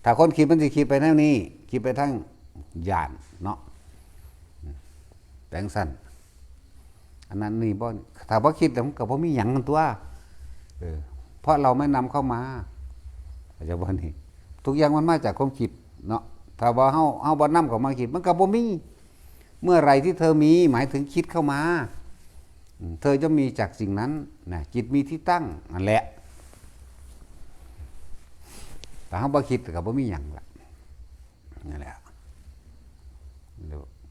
ຖ້າຄົນຄິດມັນຊິຄິດໄປແນວນີ້ ຄິດໄປທາງຢ້ານເນາະ ແປງຊັ້ນ ອັນນັ້ນນີ້ບໍ່ ຖ້າບໍ່ຄິດແລ້ວມັນກໍບໍ່ມີຫຍັງຫັ້ນຕົວະ ເອີ ເພາະເຮົາໄມ່ນຳເຂົ້າມາ ເຂົ້າໃຈບໍ່ນີ້? ທຸກຢ່າງມັນມາຈາກຄວາມຄິດເນາະ ຖ້າວ່າເຮົາ ເຮົາບໍ່ນຳເຂົ້າມາຄິດ ມັນກໍບໍ່ມີ ເມື່ອไหร่ที่เธอมี หมายถึงคิดเข้ามา อืม เธอย่อมมีจากสิ่งนั้นนะ จิตมีที่ตั้ง นั่นแหละ ถ้าเฮาบ่คิดก็บ่มีหยังละ นั่นแหละ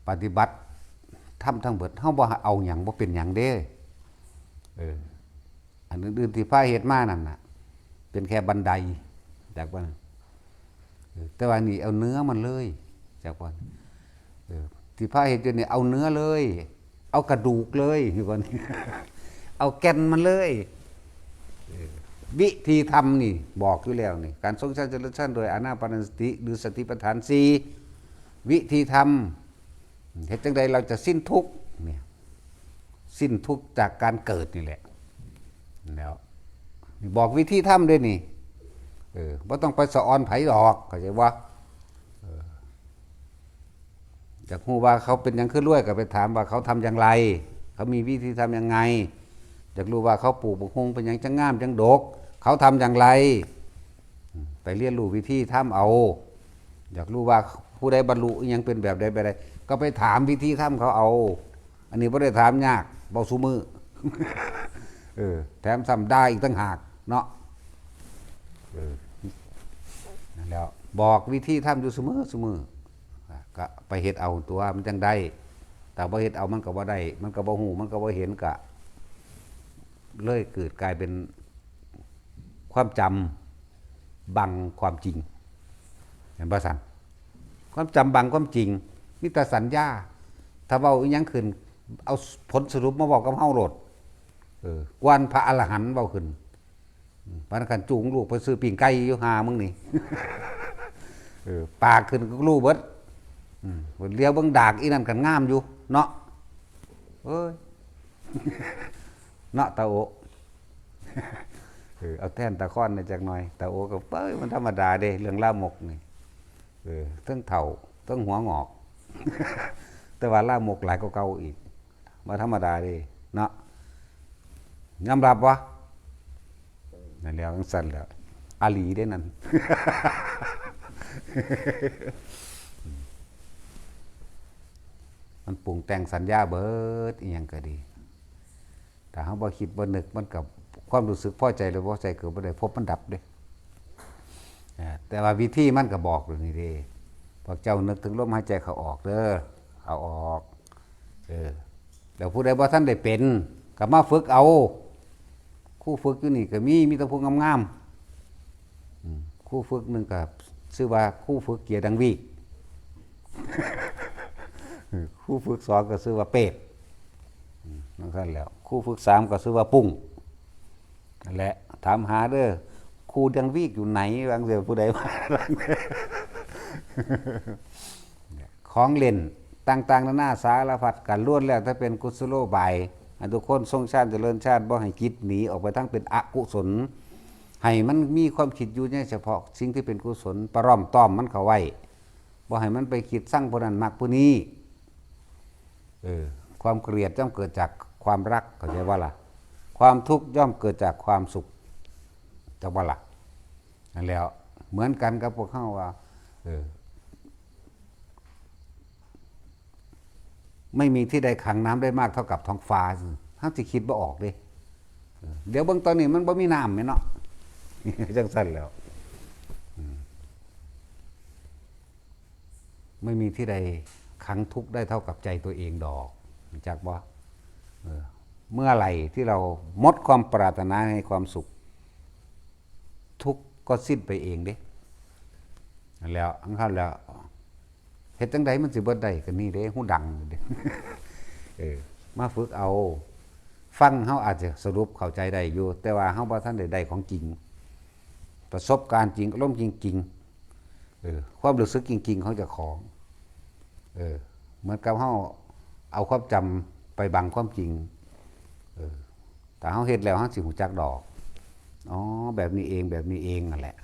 ปฏิบัติธรรมทั้งเบิด เฮาบ่เอาหยัง บ่เป็นหยังเด้ เออ อันอื่นๆที่พาเฮ็ดมานั่นน่ะ เป็นแค่บันได จักบ่ เออ แต่ว่านี่เอาเนื้อมันเลย จักบ่ เออ ที่พาเฮ็ดอยู่นี่เอาเนื้อเลย เอากระดูกเลย ว่านี่ เอาแก่นมันเลย เออ วิธีทำนี่บอกอยู่แล้วนี่ การทรงฌานเจริญฌานโดยอานาปานสติ หรือสติปัฏฐานสี่ วิธีทำ เฮ็ดจั่งใดเราจะสิ้นทุกข์เนี่ย สิ้นทุกข์จากการเกิดนี่แหละ แล้ว นี่บอกวิธีทำเด้นี่ เออ บ่ต้องไปสะออนไผดอก เข้าใจบ่ เออ อยากรู้ว่าเขาเป็นหยังคือรวย ก็ไปถามว่าเขาทำอย่างไร เขามีวิธีทำยังไง อยากรู้ว่าเขาปลูกบักฮุ่งเป็นหยังจั่งงามจั่งดก เขาทำอย่างไร ไปเรียนรู้วิธีทำเอา อยากรู้ว่าผู้ใดบรรลุอิหยังเป็นแบบใดแบบใด ก็ไปถามวิธีทำเขาเอา อันนี้บ่ได้ถามยาก เว้าซุมื้อ เออ แถมซ้ำด่าอีกต่างหากเนาะ เออ นั่นแหละ บอกวิธีทำอยู่ซุมื้อซุมื้อ อ่ะ ก็ไปเฮ็ดเอาตั๊ว มันจั่งได้ ถ้าบ่เฮ็ดเอามันก็บ่ได้ มันก็บ่ฮู้ มันก็บ่เห็น ก็เลยเกิดกลายเป็นความจำบังความจริง แม่นบ่ซั้น ความจำบังความจริง มีแต่สัญญา ถ้าเว้าอีหยังขึ้น เอาผลสรุปมาเว้ากับเฮาโลด เออ กวนพระอรหันต์เว้าขึ้น ปานนั้นคันจูงลูกไปซื้อปิ้งไก่อยู่ ห่ามึงนี่ เออ ปากขึ้นก็รู้เบิด อืม เหลียวเบิ่งดากอีนั่นคันงามอยู่เนาะ เอ้ย เนาะตาโอ เออ เอาแท่นตาค้อนแหน่จักหน่อย ตาโอก็ เอ้ย มันธรรมดาเด้ เรื่องลามกนี่ เออ เทิงเฒ่า เทิงหัวงอก แต่ว่าลามกหลายกว่าเก่าอีก บ่ธรรมดาเด้เนาะ ยอมรับบ่ นั่นแหละ จั่งซั้นแหละ อาหลีเด้นั่น มันปรุงแต่งสัญญาเบิด อีหยังก็ดี ถ้าเฮาบ่คิดบ่นึก มันก็ ความรู้สึกพอใจหรือบ่พอใจก็บ่ได้ ภพมันดับเด้ อ่า แต่ว่าวิธีมันก็บอกอยู่นี่เด้ พวกเจ้านึกถึงลมหายใจเข้าออกเด้อ เข้าออก เออ แล้วผู้ใดบ่ทันได้เป็น ก็มาฝึกเอา ครูฝึกอยู่นี่ก็มี มีแต่ผู้งาม ຄູຝຶກໜຶ່ງກໍຊື່ວ່າຄູຝຶກເກຍດັງວີກ ຄູຝຶກສອງກໍຊື່ວ່າເປດ ອືມ ຈັ່ງຊັ້ນແຫຼ້ວ ຄູຝຶກສາມກໍຊື່ວ່າປຸ້ງ ນັ້ນແຫຼະ ຖາມຫາເດີ້ ຄູດັງວີກຢູ່ໃນ ວ່າຈັ່ງຊີ້ ຜູ້ໃດວ່າ ຂອງເລ່ນຕ່າງໆນານາສາລະພັດ ກໍລ້ວນແລ້ວແຕ່ເປັນກຸສະໂລບາຍ ໃຫ້ທຸກຄົນຊົງຊານຈະເລີນຊານ ບໍ່ໃຫ້ຈິດໜີອອກໄປທາງເປັນອະກຸສົນ ໃຫ້ມັນມີຄວາມຄິດຢູ່ໃນສະເພາະສິ່ງທີ່ເປັນກຸສົນ ປະລ້ອມຕ້ອມມັນເຂົ້າໄວ້ ບໍ່ໃຫ້ມັນໄປຄິດຊັງຜູ້ນັ້ນມັກຜູ້ນີ້. ເອີ ຄວາມກຽດຍ່ອມເກີດຈາກຄວາມຮັກ ເຂົ້າໃຈບໍ່ລະ? ຄວາມທຸກຍ່ອມເກີດຈາກຄວາມສຸກ ຈັກບໍ່ລະ? ນັ້ນແຫຼ້ວ ເໝືອນກັນກັບພວກເຮົາວ່າ ເອີ ໄມ່ມີທີ່ໃດຂັງນ້ຳໄດ້ມາກເທົ່າກັບທ້ອງຟ້າ ເຮົາຊິຄິດບໍ່ອອກເດ້. ເອີ ດຽວເບິ່ງຕອນນີ້ມັນບໍ່ມີນ້ຳແມ່ນເນາະ ຈັ່ງຊັ້ນແຫຼ້ວ ອືມ ໄມ່ມີທີ່ໃດຂັງທຸກໄດ້ເທົ່າກັບໃຈຕົວເອງດອກ ຮູ້ຈັກບໍ່? ເອີ ເມື່ອໃດທີ່ເຮົາໝົດຄວາມປາດຖະໜາໃຫ້ຄວາມສຸກ ທຸກກໍສິ້ນໄປເອງເດ້. ນັ້ນແຫຼ້ວ ອັນນັ້ນແຫຼ້ວ ເຮັດຈັ່ງໃດມັນຊິເບິດໄດ້? ກໍນີ້ເດ້ ຫູດັງເດ້ ເອີ ມາຝຶກເອົາ. ຟັງເຮົາອາດຈະສະຫຼຸບເຂົ້າໃຈໄດ້ຢູ່ ແຕ່ວ່າເຮົາບໍ່ທັນໄດ້ໄດ້ຂອງຈິງ ປະສົບການຈິງ ອາລົມຈິງໆ ເອີ ຄວາມຮູ້ສຶກຈິງໆຂອງເຈົ້າຂອງ ເອີ ເໝືອນກັບເຮົາເອົາຄວາມຈຳໄປບັງຄວາມຈິງ ເອີ ຖ້າເຮົາເຮັດແລ້ວເຮົາຊິຮູ້ຈັກດອກ ອໍ ແບບນີ້ເອງ ແບບນີ້ເອງ ນັ້ນແຫຼະ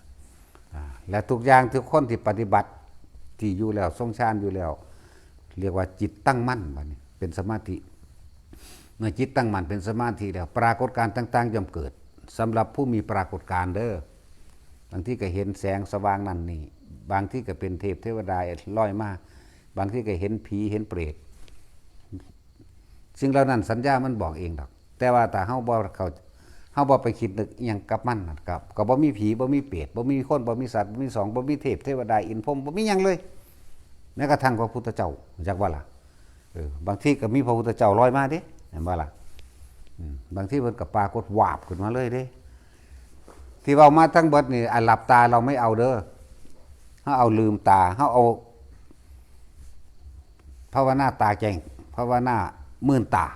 ອາ ແລະ ທຸກຢ່າງ ທຸກຄົນທີ່ປະຕິບັດ ທີ່ຢູ່ແລ້ວ ຊົງຊານຢູ່ແລ້ວ ຮຽກວ່າຈິດຕັ້ງໝັ້ນ ບາດນີ້ເປັນສະມາທິ ເມື່ອຈິດຕັ້ງໝັ້ນເປັນສະມາທິແລ້ວ ປາກົດການຕ່າງໆຍ່ອມເກີດ ສຳລັບຜູ້ມີປາກົດການເດີ້ ບາງທີກໍເຫັນແສງສະຫວ່າງນັ້ນນີ້ ບາງທີກໍເປັນເທບເທວະດາລອຍມາ ບາງທີກໍເຫັນຜີເຫັນເປດ ສິ່ງເຫຼົ່ານັ້ນສັນຍາມັນບອກເອງດອກ ແຕ່ວ່າຖ້າເຮົາບໍ່ເຂົ້າ ເຮົາບໍ່ໄປຄິດນຶກອີ່ຫຍັງກັບມັນ ກໍ ກໍບໍ່ມີຜີ ບໍ່ມີເປດ ບໍ່ມີຄົນ ບໍ່ມີສັດ ບໍ່ມີສອງ ບໍ່ມີເທບເທວະດາ ອິນພົມ ບໍ່ມີຫຍັງເລີຍ ແມ້ກະທັ່ງພະພຸດທະເຈົ້າ ຮູ້ຈັກບໍ່ລະ? ເອີ ບາງທີກໍມີພະພຸດທະເຈົ້າລອຍມາເດ້ ແມ່ນບໍ່ລະ? ອືມ ບາງທີເພິ່ນກໍປາກົດວາບຂຶ້ນມາເລີຍເດ້. ທີ່ເວົ້າມາທັງເບິດນີ້ ອັນຫຼັບຕາເຮົາໄມ່ເອົາເດີ້ ເຮົາເອົາລືມຕາ ເຮົາເອົາພາວະນາຕາແຈ້ງ ພາວະນາມື່ນຕາ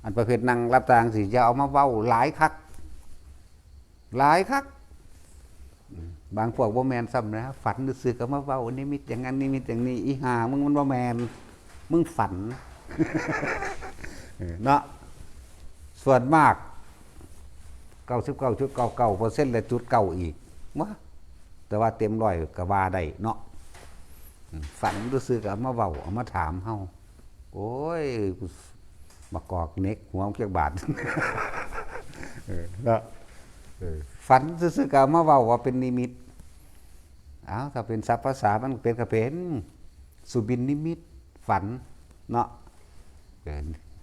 ອັນປະເພດນັ່ງຫຼັບຕາຈັ່ງຊີ້ ຢ່າເອົາມາເວົ້າຫຼາຍຄັກ ຫຼາຍຄັກ ບາງພວກບໍ່ແມ່ນຊ້ຳນະ ຝັນຊື່ໆກໍມາເວົ້ານິມິດຢ່າງນັ້ນນິມິດຢ່າງນີ້ ອີຫ່າມຶງ ມັນບໍ່ແມ່ນ ມຶງຝັນ ເນາະ ສ່ວນມາກ ເກົ້າສິບເກົ້າຈຸດເກົ້າເກົ້າເປີເຊັນ ແລະ ຈຸດເກົ້າອີກ ວະ ແຕ່ວ່າເຕັມຮ້ອຍກໍວ່າໄດ້ເນາະ ຝັນຊື່ໆກໍເອົາມາເວົ້າ ເອົາມາຖາມເຮົາ ໂອ້ຍ ມາກອກເນັກຫົວຈັກບາດ ເອີ ເນາະ ເອີ ຝັນຊື່ໆກໍເອົາມາເວົ້າວ່າເປັນນິມິດ ເອົາ ຖ້າເປັນສັບພາສາມັນເປັນກໍເປັນ ສຸບິນນິມິດ ຝັນເນາະ ເອີ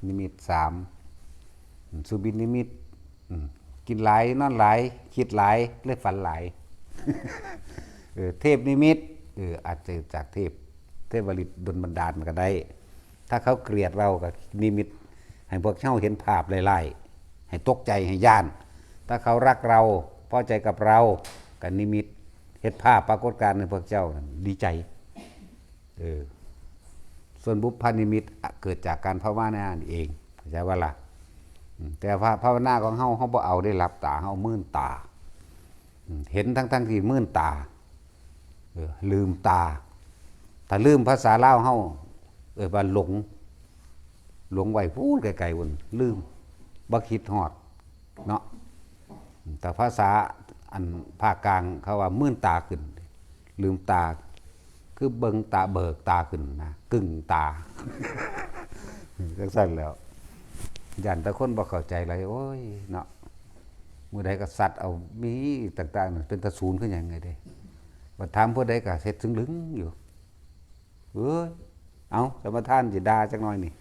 ນິມິດສາມ ສຸບິນນິມິດ ອືມ ກິນຫຼາຍ ນອນຫຼາຍ ຄິດຫຼາຍ ເລີຍຝັນຫຼາຍ ເອີ ເທບນິມິດ ເອີ ອາດຈະຈາກເທບ ເທບວະລິດດົນບັນດານກໍໄດ້ ຖ້າເຂົາກຽດເຮົາກໍນິມິດໃຫ້ພວກເຮົາເຫັນພາບຮ້າຍໆ ໃຫ້ຕົກໃຈ ໃຫ້ຢ້ານ ຖ້າເຂົາຮັກເຮົາ ພໍໃຈກັບເຮົາ ກໍນິມິດເຮັດພາບປາກົດການໃຫ້ພວກເຈົ້ານັ້ນດີໃຈ ເອີ ສ່ວນບຸບພະນິມິດ ອະ ເກີດຈາກການພາວະນານັ້ນເອງ ເຂົ້າໃຈບໍ່ລະ? ອືມ ແຕ່ພາ ພາວະນາຂອງເຮົາ ເຮົາບໍ່ເອົາເດ້ ຫຼັບຕາ ເຮົາເອົາມືນຕາ ອືມ ເຫັນທັງໆທີ່ມືນຕາ ເອີ ລືມຕາ ຖ້າລືມພາສາລາວເຮົາເອີ້ນວ່າຫຼົງ ຫຼົງໄວ້ພຸ້ນໄກໆພຸ້ນ ລືມ ບໍ່ຄິດຮອດເນາະ ແຕ່ພາສາອັນພາກກາງເຂົາວ່າມືນຕາຂຶ້ນ ລືມຕາ ຄືເບິ່ງຕາເບີກຕາຂຶ້ນນະ ກຶ້ງຕາ ຈັ່ງຊັ້ນແຫຼ້ວ ຢ້ານແຕ່ຄົນບໍ່ເຂົ້າໃຈຫຼາຍ ໂອ້ຍເນາະ ມື້ໃດກໍຊັດເອົາ ມີຕ່າງໆ ເປັນຕາສູນຄືຫຍັງໄງເດ້ ບັດຖາມຜູ້ໃດກໍເຮັດຊຶງລຶງຢູ່ ເອີຍ ເອົາ ສະມາທານຊິດ່າຈັກໜ້ອຍນີ້